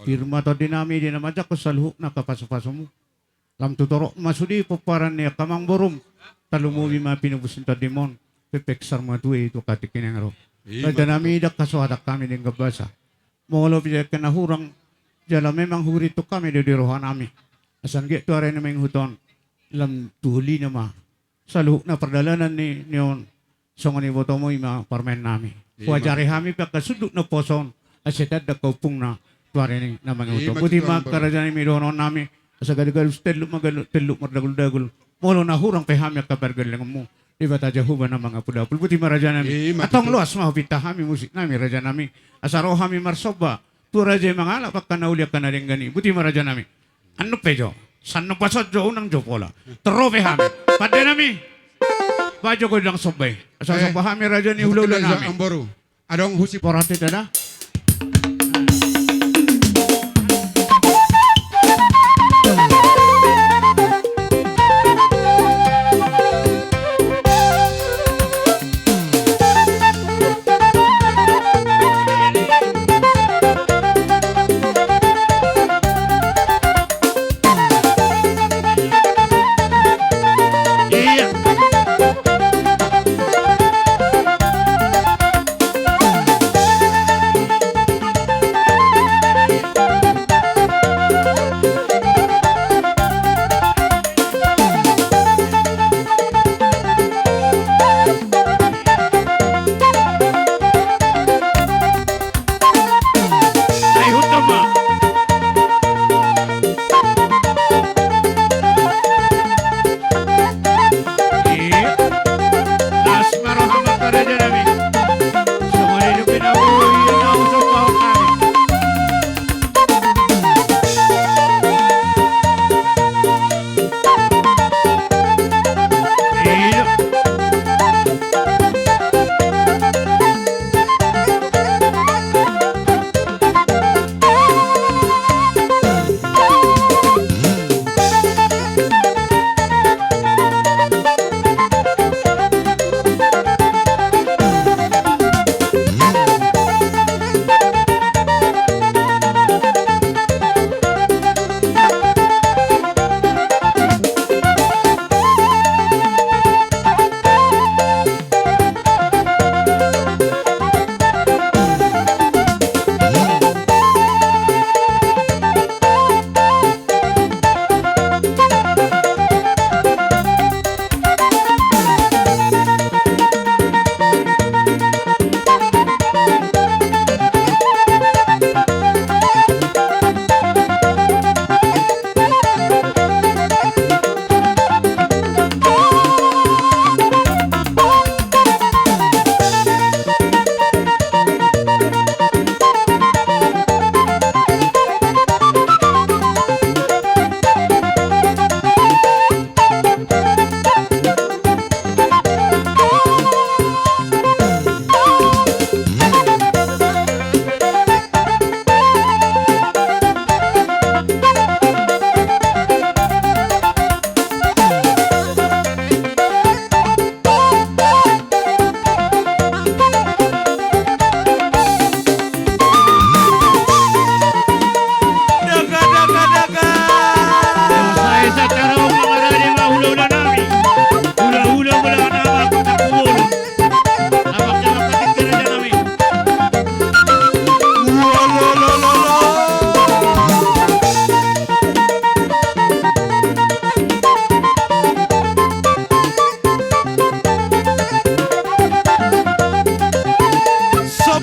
Pir ma tondi nami di na manjangkon saluhutna angka pasupasumu. Lam tu torop ma sude pomparan ni angka amangborum. Tarlumobi ma pinobus ni tondim on, pepeng saur matua i tu angka tingki na ro. Raja nami, ndang hasoadon hami denggan basa. Molo pe angka na hurang, jala memang huringot hami do di roha nami. Asa anggiat tu ari na mangihut on, lam tu holina ma saluhutna pardalanan ni, ni on. Songon ibotomu i ma parumaen nami. Huajari hami pe angka sundut na poso on, asa tanda angka ompungna tu ari na mangihut on. Boti ma angka raja nami dohonon nami, asa galu-galu sitelluk ma galu, telluk mardaguldagul. Molo na hurang pe hami angka pargellengonmu, Debata Jahowa na mangapulapul. Boti ma raja nami. Antong loas ma hupinta hami musik nami raja nami, asa ro hami marsomba tu raja i mangalap angka na uli angka na denggan i. Boti ma raja nami. Annon pe jo, sai nomba son jo, unang jo pola. Tor ro pe hami. Pande nami. Baen jo gondang somba i. Asa somba hami raja ni hulahula nami. Adong husi porate tada.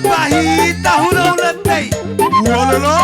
Pahita hulahulanta i. Wololo.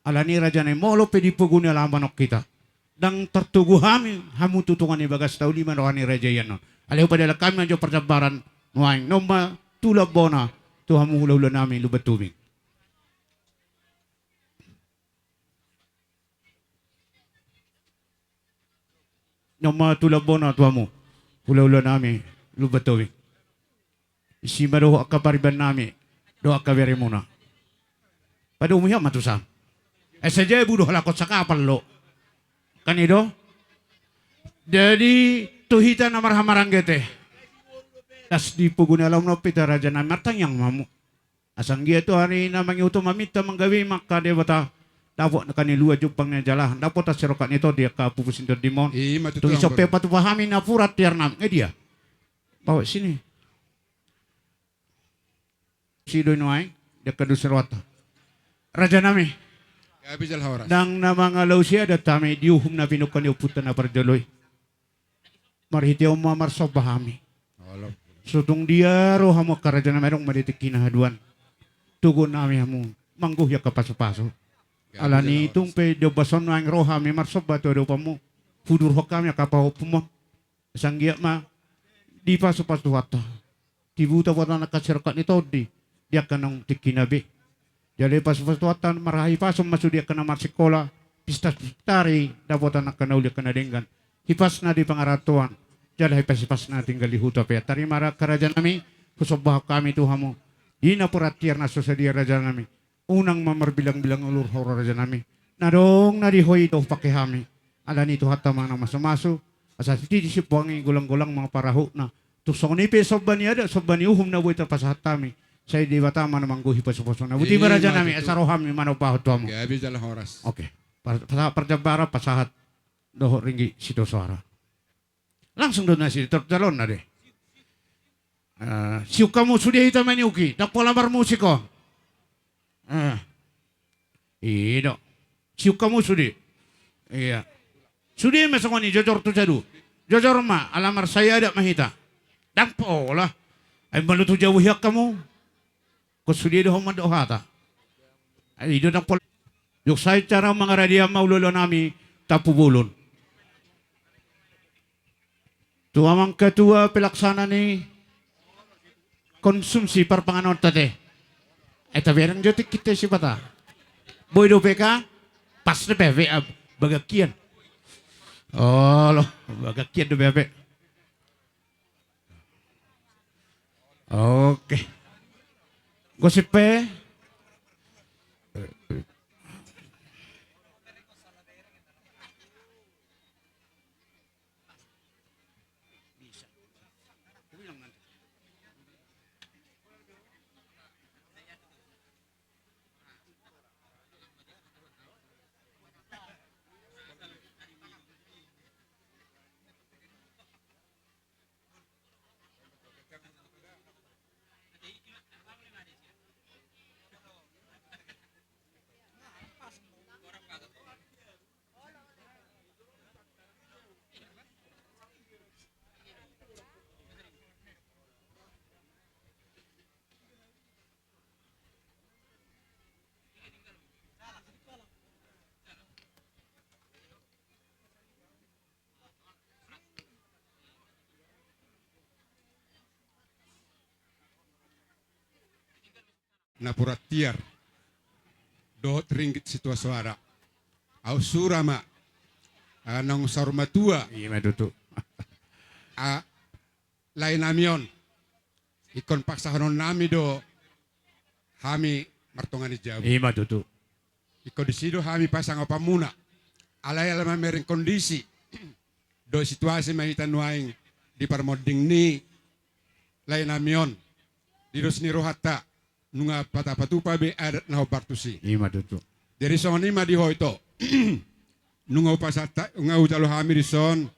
Alani raja nami, molo pe di pogu ni alaman on hita, ndang tartogu hami hamu tu tonga ni bagas tauli ma roha ni raja i annon. Alai hupadalan hami ma jo parjambaran nuaeng, na on ma tulan bona tu hamu hulahula nami Lumban Tubing. Na on ma tulan bona tu hamu hulahula nami Lumban Tobing. Disi ma dohot angka pariban nami dohot angka beremuna. Padomu hian ma tusan. Asa jabu do halak on sakapal do. Kan i do. Jadi tu hita na marhahamaranggi ate, las di pogu ni alaman on pe hita raja nami, martangiang ma hamu. Asa anggiat tu ari na mangihuthon maminta manggabe ma angka debata, dapot angka na luat jumpang ni jalahan, dapot sirokat ni tondi angka pupus ni tondimon. Ima tutu. Tung i so pe patupa hami napuran tiar nami. Nga dia? Bawa sini. Si do i nuaeng di angka dos ni rohanta. Raja nami. Gabe jala horas. Ndang na mangalausi adat hami di uhum na pinungka ni ompunta na parjolo i. Marhite on ma marsomba hami. Olo. So tung dia ro hamu angka raja nami, adong ma di tingki na haduan. Togu nami hamu manggohi angka pasupasu. Gabe jala horas. Alani tung pe di ombas on nuaeng ro hami marsomba tu adopanmu. Hudurhon hami angka pahompumon. Asa anggiat ma dipasupasu Tuhanta. Tibu dapotan angka sirokat ni tondi di angka naung tingkina be. Jala dipasupasu Tuhanta marhahipason ma sude angka na marsikola, pistapistari dapotan angka na uli angka na denggan. Hipasna di pangarantoan jala hipashipasna tinggal di huta pe. Tarima ra angka raja nami, husombahon hami tu hamu di napuran tiar na so sadia raja nami. Unang ma marbilangbilang ulur ho raja nami. Na adong na di ho i do hupangke hami. Alani Tuhanta ma na mamasumasu. Asa sititi sipuang i, golanggolang ma parahutna. Tung songon i pe somba ni adat, somba ni uhum na boi tarpasahat hami, sai Debata ma na manggohi pasupasuna. Boti ma raja nami, asa ro hami manombahon tu hamu. Gabe jala horas. Oke. Par-, pasahat parjambaran, pasahat dohot ringgit sitio soara. Langsung do na sitio, calon na de. Eh, siuk hamu sude hita maniuki, ndang pola marmusik ho. Eh. I do. Siuk hamu sude. Ia. Sude ma songon i, jojor tu sadu. Jojor ma, ala marsai adat ma hita. Ndang pola. Ai molo tu jabu hian hamu. Ingkon sude do hamu mandok hata. Ai i do ndang pola. Jok sai cara mangaradian ma hulahula nami Tampubolon. Tu amang ketua pelaksana ni konsumsi parpanganon ate. Eh, tabereng jo tingkinta i sipata. Boi dope ka? Pas dope, ah, bagak hian. Olo, bagak hian dope, ah. Oke. Gosip pe. Napuran tiar dohot ringgit situa soara. Aut sura ma, ah, naung saur matua. Ima tutu. Ah, lae nami on. Ingkon pasahaton nami do hami martonga ni jabu. Ima tutu. Ingkon disi do hami pasangaponmuna. Alai ala mamereng kondisi dohot situasi ma hita nuaeng di parmonding ni lae nami on. Di dos ni rohanta nunga patupatupa be adat na hombar tusi. Ima tutu. Jadi songon i ma di ho ito. Nunga hupasahat, nunga hujalo hami dison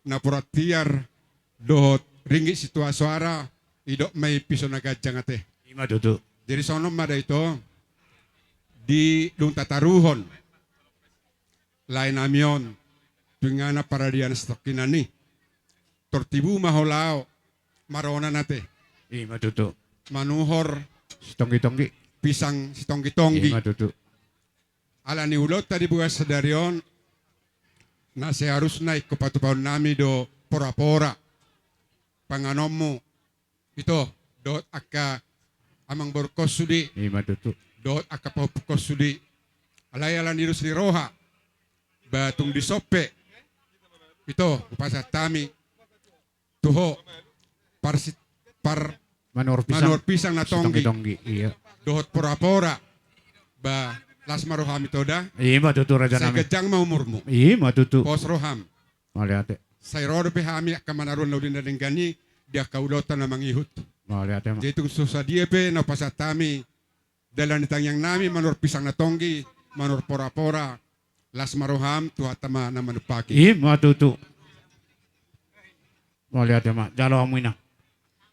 napuran tiar dohot ringgit situa soara, didok ma i piso na ganjang ate. Ima tutu. Jadi songon on ma da ito, di dung tataruhon lae nami on tu inganan paradiana sitongkinan i, tor tibu ma ho laho maronan ate. Ima tutu. Manuhor sitonggi-tonggi. Pisang sitonggi-tonggi. Ima tutu. Ala ni ulaonta di bulan sadari on, na seharusna ingkon patupahon nami do pora-pora panganonmu ito, dohot angka amangborungkon sude. Ima tutu. Dohot angka pahompungkon sude. Alai ala ni dos ni roha, ba tung dison pe ito hupasahat hami tu ho par si-, par manuhor pisang, manuhor pisang na tonggi. Sitonggi-tonggi, iya. Dohot pora-pora. Ba las ma roham ito da. Ima tutu raja nami. Sai ganjang ma umurmu. Ima tutu. Pos roham. Mauliate. Sai ro dope hami angka manaruhon na uli na denggan i di angka ulaonta na mangihut. Mauliate ma. Jadi tung so sadia pe na hupasahat hami dalan ni tangiang nami, manuhor pisang na tonggi, manuhor pora-pora, las ma roham, Tuhanta ma na manumpaki. Ima tutu. Mauliate ma, jalo hamu inang.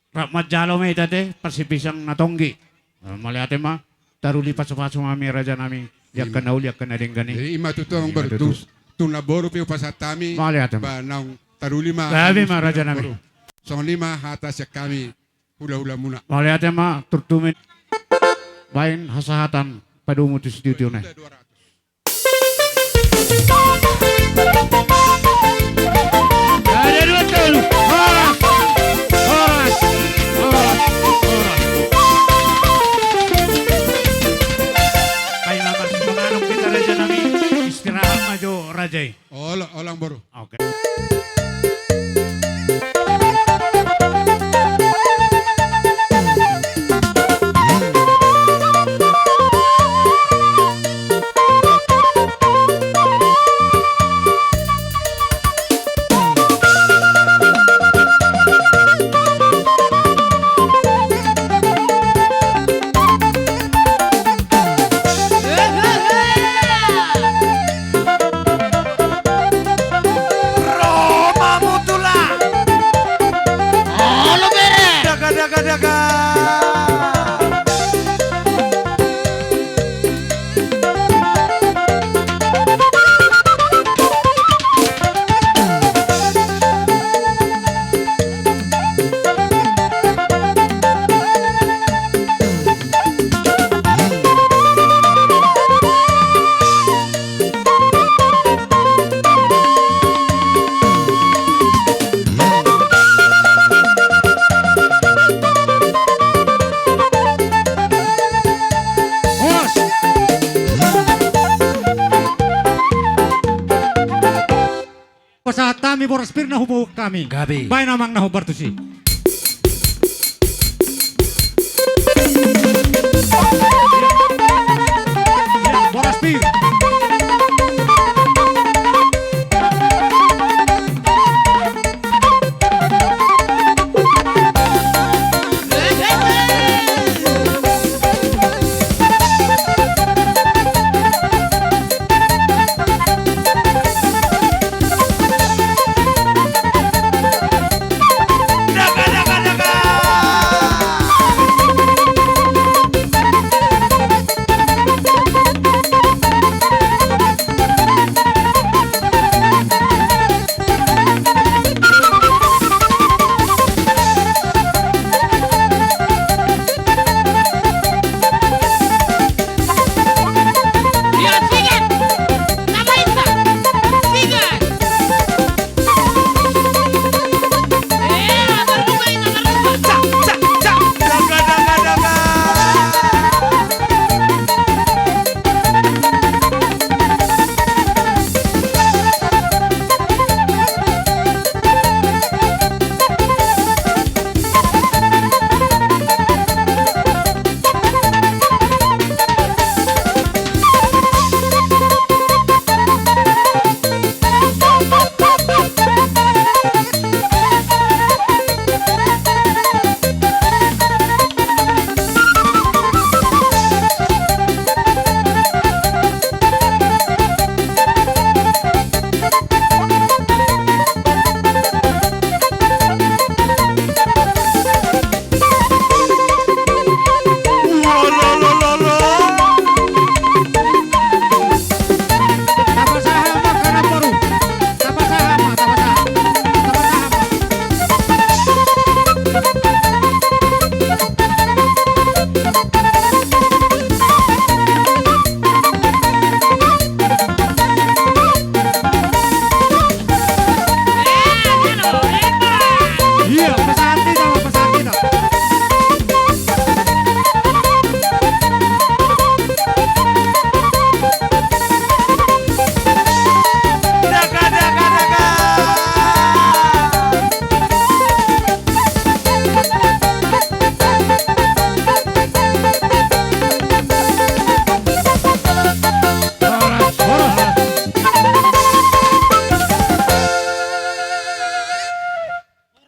Rap manjalo ma hita ate, parsipisang na tonggi. Mauliate ma, taruli pasu-pasu ma hami raja nami. Di angka na uli, angka na denggan i. Jadi ima tutu, ima tutu. Tung namboru pe hupasahat hami. Mauliate ma. Ba naung taruli ma. Gabe ma raja nami. Songon i ma hata sian hami hula-hulamuna. Mauliate ma, turtumin. Baen hasahatan padomu tu studio na i. Ada dua tolu. Horas. Horas. Horas. Horas. Baen ma marsimanganon hita raja nami. Istirahat ma jo raja i. Olo, olo amangboru. Oke. Boras pir na huboan hami. Gabe. Baen amang na hombar tusi. Ia, boras pir.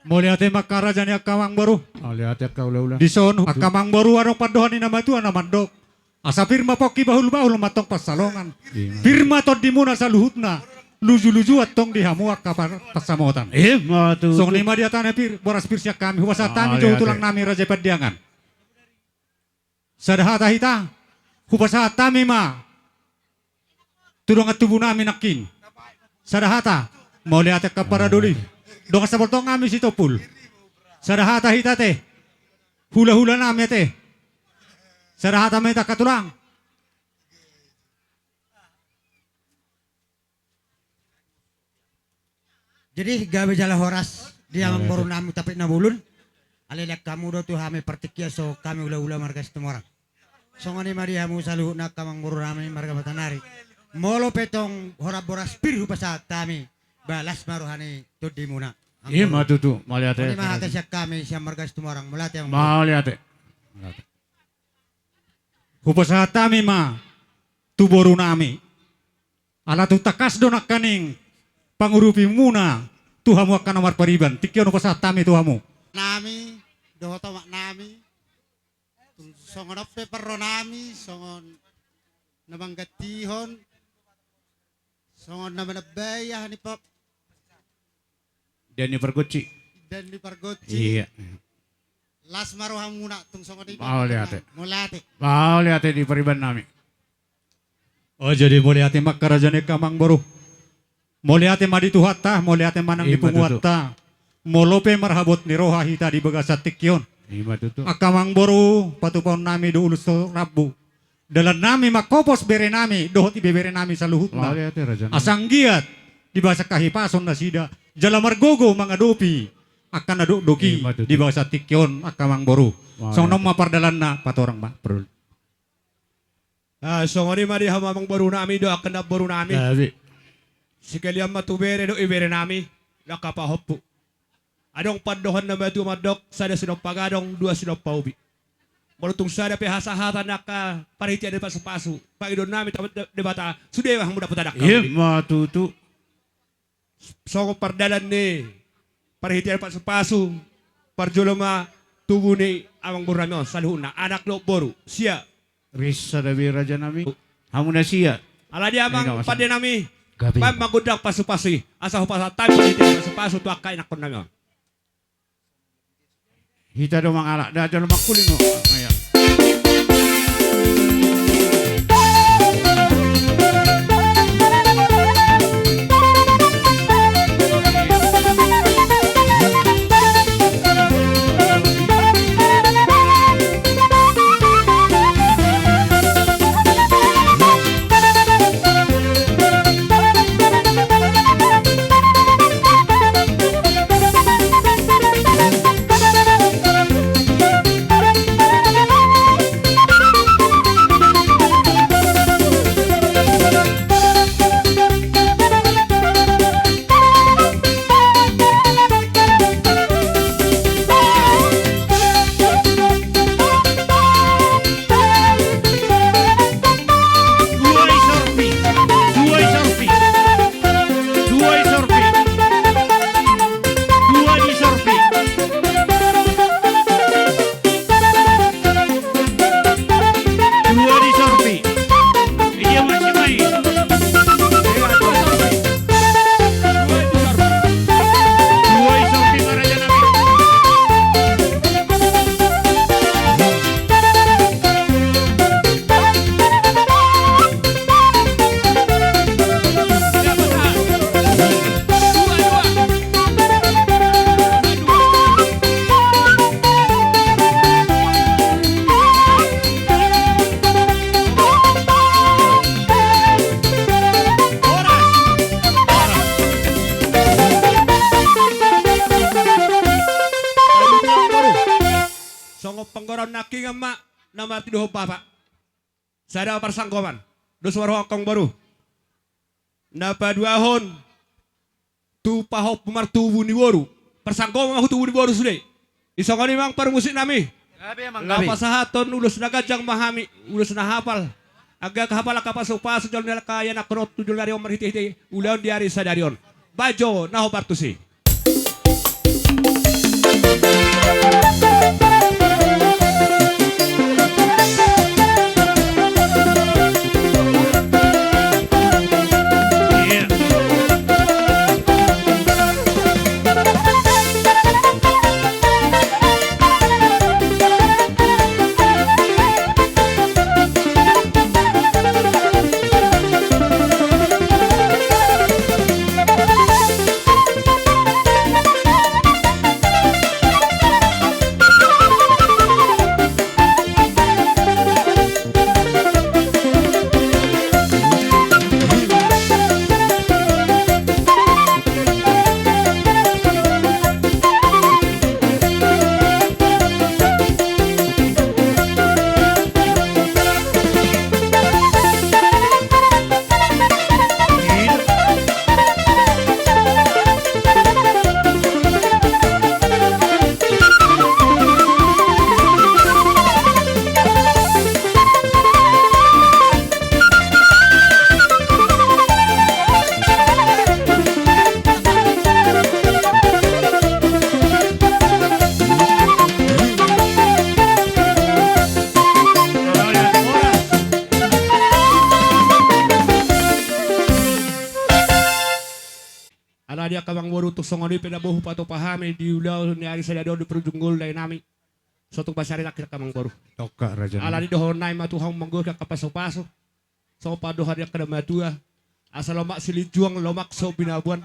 Mauliate ma angka raja ni angka amangboru. Mauliate angka hulahula. Dison angka amangboru, adong pandohan ni na matua na mandok: Asa pir ma pongki, bahulbahul ma antong pansalongan. Pir ma tondimuna saluhutna, lujuluju antong di hamu angka pa-, pansamotan. Ima tutu. Songon i ma di hata ni pir, boras pir sian hami, hupasahat hami jo tu tulang nami Raja Pandiangan. Sada hata hita, hupasahat hami ma tu dongan tubu nami nangkin. Sada hata, mauliate angka paradoli. Dongan sapoltong nami Sitompul. Sada hata hita ate, hulahula nami ate. Sada hata ma hita angka tulang. Jadi gabe jala horas di amangboru nami Tampit na Bolon. Alai lean hamu do tu hami partingkian songon hami hulahula marga Situmorang. Songon i ma di hamu saluhutna angka amangboru nami marga Batanari. Molo pe tong horas boras pir hupasahat hami, ba las ma roha ni tondimuna. Ima tutu, mauliate. Songon i ma hata sian hami sian marga Situmorang. Mauliate amangboru. Mauliate. Hupasahat hami ma tu boru nami. Ala tung tangkas do nangkaning pangurupimuna tu hamu angka na marpariban. Tingki on hupasahat hami tu hamu. Nami, dohot omak nami. Tung songon on pe parro nami, songon na manggantihon. Songon na manambai aha ni pa-, dan ni pargonsi. Dan ni pargonsi. Iya. Las ma rohamuna tung songon i. Mauliate. Mauliate. Mauliate di pariban nami. O, jadi mauliate ma angka raja ni angka amangboru. Mauliate ma di Tuhanta, mauliate ma nang di punguanta. Ima tutu. Molo pe marhabot ni roha hita di bagasan tingki on. Ima tutu. Angka amangboru, patupaon nami do ulos tu rambu. Dalan nami manghopos bere nami dohot ibebere nami saluhutna. Mauliate raja nami. Asa anggiat di bagasan hahipason nasida jala margogo mangadopi angka na dokdok i. Ima tutu. Di bagasan tingki on angka amangboru. Mauliate. Songon on ma pardalanna, patorang ma pardalan. Ah, songon i ma di hamu amangboru nami dohot angka namboru nami. Gabe. Sekalian ma tu bere dohot ibebere nami. angka pahompu. Adong pandohan na matua mandok, sada sinompa gadong, dua sinompa ubi. Molo tung sada pe hasahatan angka parhitean ni pasupasu, pangidoan nami tu Debata, sude ma hamu dapotan angka ubi. Ima tutu. Songon pardalan ni parhitean pasupasu, parjolo ma tubu ni amangboru nami on saluhutna, anak dohot boru, sia. Ris sada be raja nami. Hamu na sia. Alani i amang pande nami, baen ma gondang pasupasu i, asa hupasahat hami parhitean pasupasu tu angka ianakkon nami on. Hita do mangalap, da jolo mangkuling o. Maya. Dua di sorpi. Dua di sorpi. Dua di sorpi. Dua di sorpi. Dua di sorpi. Dia masih main. Dua di sorpi. Dua di sorpi, para janabi. Songon panggoraon nangkingan ma na martidohon bapa. Sada parsanggoman dos ma rohangkon boru. Na paduahon tu pahompu martubu ni boru. Parsanggoman ma tu tubu ni boru sude. Isongon i amang parmusik nami. Gabe, amang, gabe. Laho pasahathon ulos na ganjang ma hami, ulos na hapal. Anggiat hapal angka pasupasu jolo ni angka ianakkon on tu jolo ni ari on marhitehite ulaon di ari sadari on. Baen jo na hombar tusi. Alani i angka amang boru, tung songon i pe na boi hupatupa hami di ulaon ni ari sadari on di parujung ni lae nami. Sotung basari nangkin angka amang boru. Tongka raja. Alani i dohonon nami ma tu hamu manggohi angka pasupasu. Songon pandohan ni angka na matua. Asa lomak silinjuang, lomak so binaboan.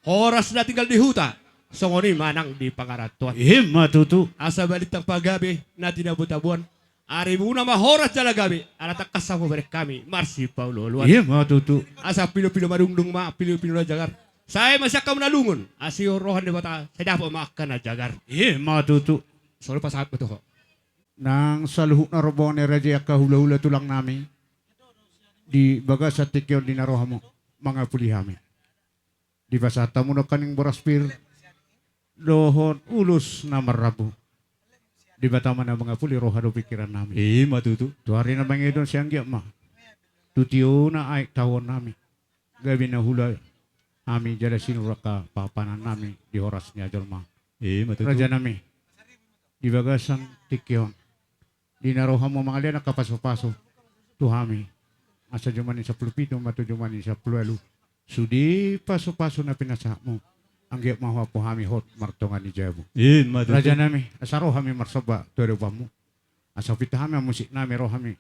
Horas na tinggal di huta, songon i ma nang di pangarantoan. Ima tutu. Asa balintang pagabe na tinabo-taboan. Arimuna ma horas jala gabe, ala tangkas hamu bereng hami marsipaolo-oloan. Ima tutu. Asa pilo-pilo madungdung ma, pilo-pilo na jagar. Sai ma sian hamu na lungun, asi roha ni Debata, sai dapot ma angka na jagar. Ima tutu. Songon i pasahat ma tu ho. Nang saluhutna rombongan ni raja i angka hula-hula tulang nami. Di bagasan tingki on di na ro hamu mangapuli hami. Dipasahat hamu nangkaning boras pir dohot ulos na marrambu. Debata ma na mangapuli roha dohot pingkiran nami. I ma tutu. Tu ari na mangihut on sai anggiat ma tu tiona aek tahuon nami gabe na hula hami jala sinur angka pahopanan nami di horas ni jolma. I ma tutu. Raja nami, di bagasan tingki on, di na ro hamu mangalean angka pasupasu tu hami, asa jumadi sampulu pitu ma tu jumadi sampulu ualu, sude pasupasu na pinasahatmu, anggiat ma huampu hami hot martonga ni jabu. I ma tutu. Raja nami, asa ro hami marsomba tu adopanmu, asa huhut hami, hamusik nami, ro hami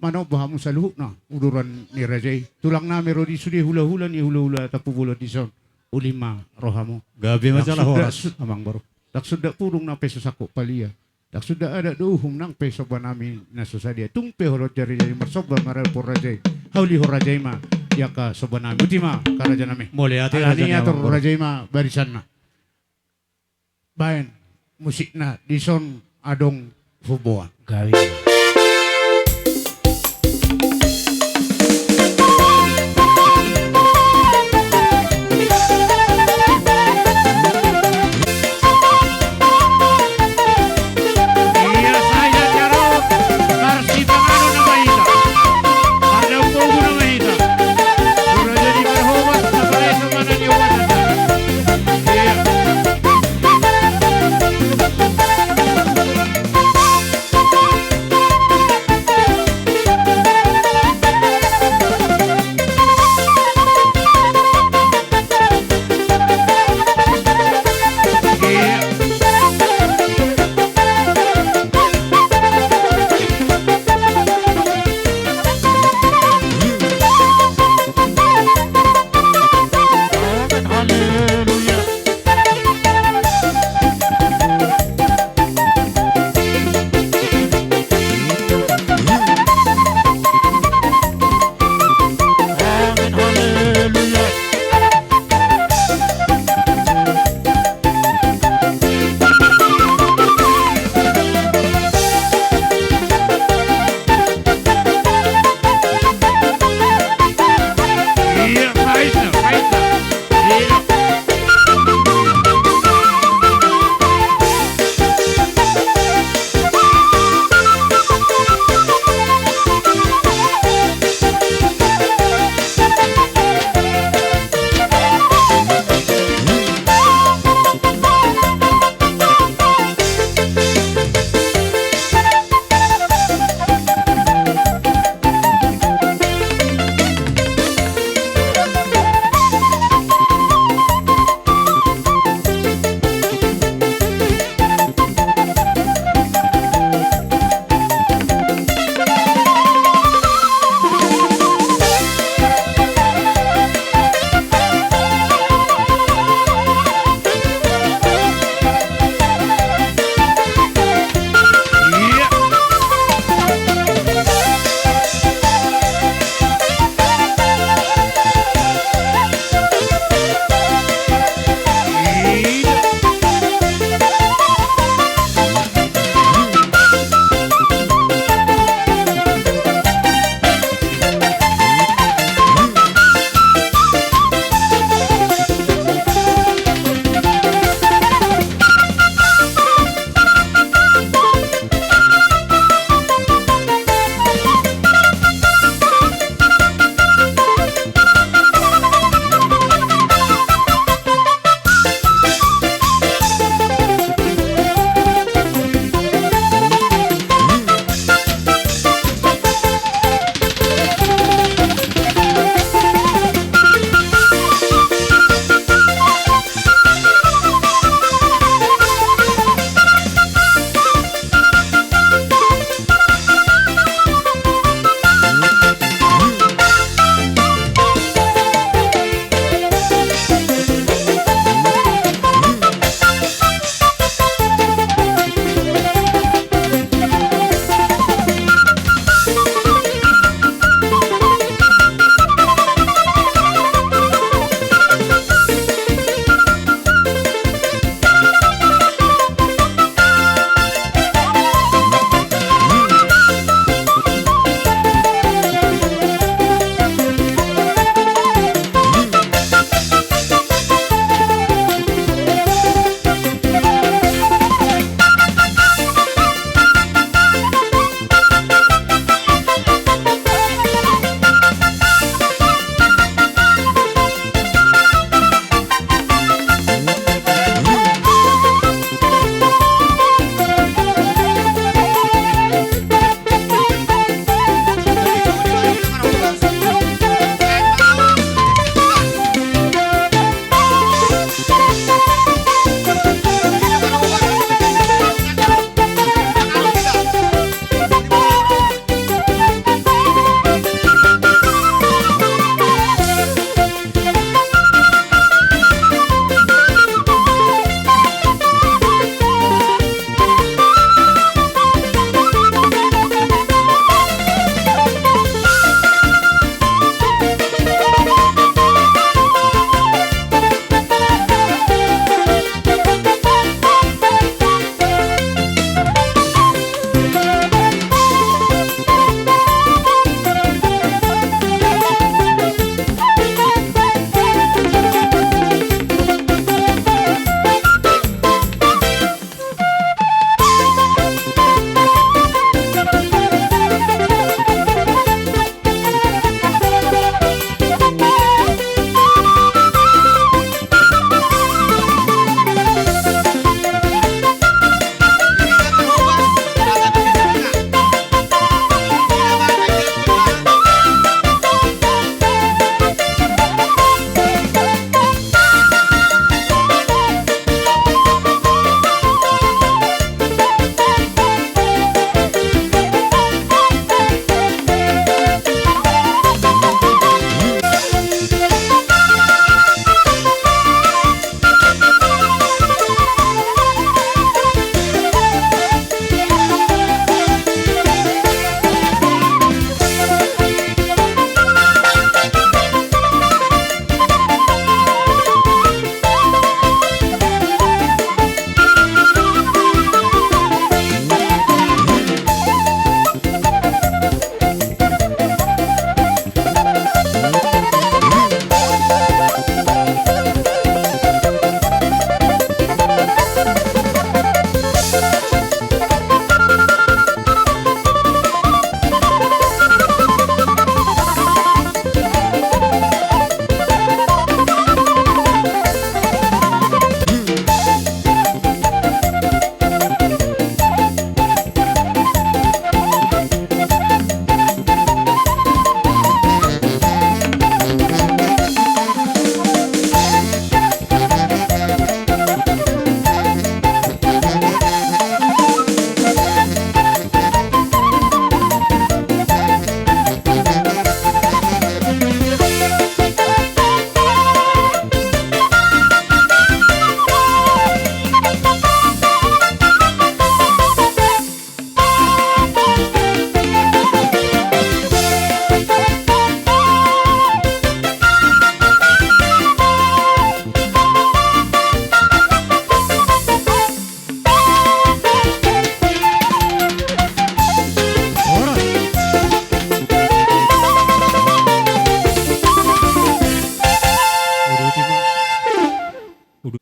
manomba hamu saluhutna uduran ni raja i. Tulang nami ro di sude, hulahula ni hulahula Tampubolon dison, uli ma rohamu. Gabe ma jala horas, amangboru. Ndang sundat pudung nang pe so sangkot palia, ndang sundat adat dohot uhum nang pe somba nami na so sadia. Tung pe holong jari-jari marsomba maralpon raja i, haulihon raja i ma di angka somba nami. Boti ma angka raja nami. Mauliate. Alani raja nami, atur amangboru. Raja i ma barisanna. Baen musikna, dison adong huboan. Gabe. Ia saja jaro, marsipanganon nama hita. Ada pogu nama hita. Sudah jadi berhobat, sampai semana di. Iya.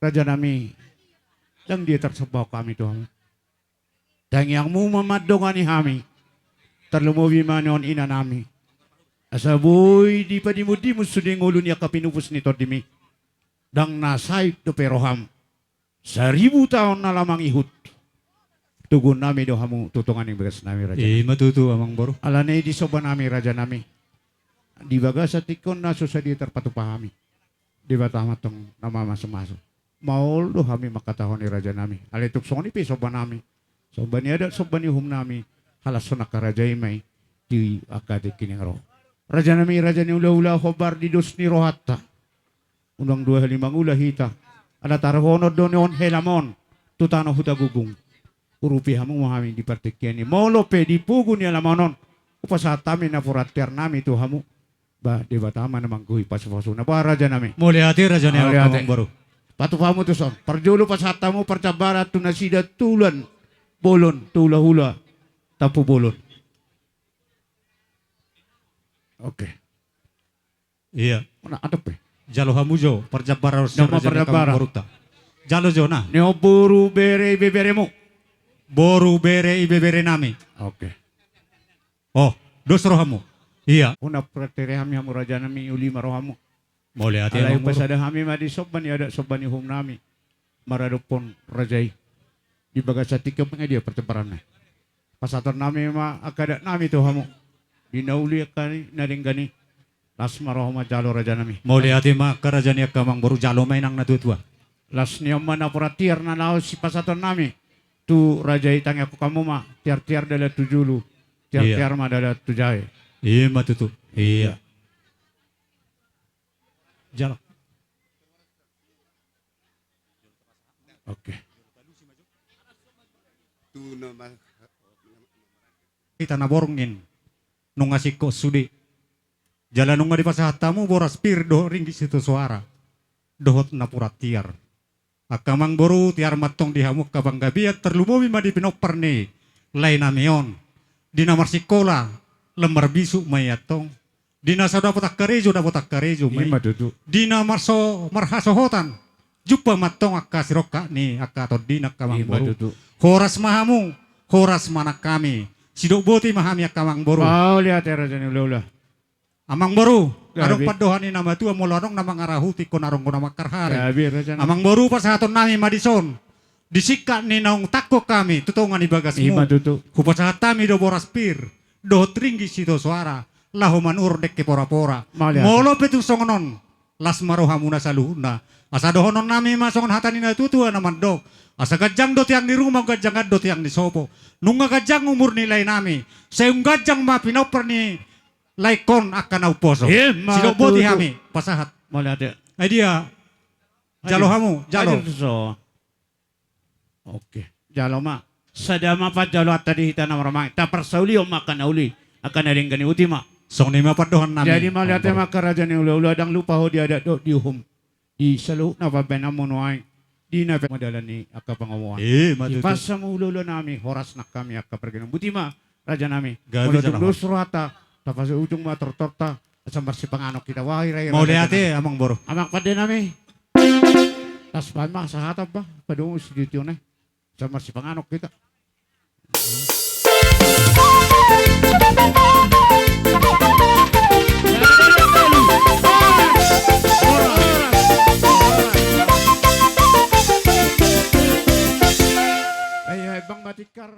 Raja nami, ndang dia tarsomba hami tu hamu. Tangiangmu ma mandongani hami. Tarlumobi ma nion ina nami. Asa boi dipadimundimun sude ngolu ni angka pinupus ni tondimi. Ndang na saut dope roham. Saribu taon na lam mangihut. Toguon nami do hamu tu tonga ni bagas nami, raja nami. Ima tutu, amang boru. Alani i disomba nami, raja nami. Di bagasan tingki on na so sadia tarpatupa hami. Debata ma antong na mamasumasu. Maol do hami mangkatahon i, raja nami. Alai tung songon i pe somba nami. Somba ni adat, somba ni uhum nami. Halashon angka raja i ma i di angka tingki na ro. Raja nami, raja ni hulahula, hombar di dos ni rohanta. Unang dua hali mangula hita. Ala taruhonon do nion helam on tu tano Hutagogo. Urupi hamu ma hami di partingkian i. Molo pe di pogu ni alaman on, hupasahat hami napuran tiar nami tu hamu. Ba Debata ma na manggohi pasupasuna. Ba raja nami. Mauliate, raja nami, amang boru. Patupa hamu tuson. Parjolo pasahat hamu parjambaran tu nasida tu ulaon bolon, tu hulahula Tampubolon. Oke. Ia. Mana ada pe? Jalo hamu jo parjambaran. Nama raja nami, parjambaran. Amang boruta. Jalo jo na. Neo boru, bere, ibeberemu. Boru, bere, ibebere nami. Oke. Oh, dos rohamu. Ia. Unang partere hami hamu, raja nami, uli ma rohamu. Mauliate, amang boru. Alai pasada hami ma di somba ni adat, somba ni uhum nami maradophon raja i. Di bagasan tingki on ma dia parjambaranna. Pasahaton nami ma angka adat nami tu hamu. Di na uli angka na denggan i. Las ma roha manjalo, raja nami. Mauliate ma angka raja ni angka amang boru, jalo ma inang na tuatua. Las ni on ma napuran tiar na laho sipasahaton nami tu raja i. Tangiangkon hamu ma, tiar-tiar dalan tu julu, tiar-tiar ma dalan tu jae. Ima tutu. Ia. Jalo. Oke. Hita na borngin nunga singkop sude. Jala nunga dipasahat hamu boras pir dohot ringgit sitio soara dohot napuran tiar. Angka amang boru, tiar ma antong di hamu angka panggabean, tarlumobi ma di pinompar ni lae nami on. Di na marsikola, lam marbisuk ma i antong. Di na so dapot angka karejo, dapot angka karejo ma i. Ima tutu. Di na marso-, marhasohotan, jumpa ma antong angka sirongkap ni angka tondina, angka amang boru. Ima tutu. Horas ma hamu, horas ma nang hami. Sidok boti ma hami, angka amang boru. Mauliate, raja ni hulahula. Amang boru, gabe. Adong pandohan ni na matua, molo adong na mangarahuti, ingkon adong do na mangharhari. Gabe, raja nami. Amang boru, pasahaton nami ma dison. Di singkat ni naung tangkok hami tu tonga ni bagasmu. Ima tutu. Hupasahat hami do boras pir dohot ringgit sitio soara laho manuhor dengke porapora. Mauliate. Molo pe tung songon on, las ma rohamuna saluhutna. Asa dohonon nami ma songon hata ni na tuatua na mandok: Asa ganjang do tiang ni ruma, umganjangan do tiang ni sopo. Nunga ganjang umur ni lae nami, sai umganjang ma pinompar ni laengkon angka na umposo. Ima tutu. Sidok boti hami pasahat. Mauliate. Ai dia. Jalo hamu, jalo. Ai dia tuso. Oke, jalo ma. Sada ma panjaloanta di hita na marhahamaranggi. Taparsaulihon ma angka na uli, angka na denggan i, boti ma. Songon i ma pandohan nami. Jadi mauliate ma angka raja ni hulahula, ndang lupa ho di adat dohot di uhum. Di saluhutna pambahenanmu nuaeng, di na pe ma dalan ni angka pangomoan. Ima tutu. Dipasa ma hulahula nami, horas nang hami angka parginoan. Boti ma, raja nami. Gabe, jalo. Molo tung dos rohanta, tapasujung ma tortorta. Asa marsipanganon hita, wahai raja. Mauliate, amang boru. Amang pande nami. Las bahen ma sahata, bah, padomu siditio nai. Asa marsipanganon hita. Ai, ai, Bang Batikar.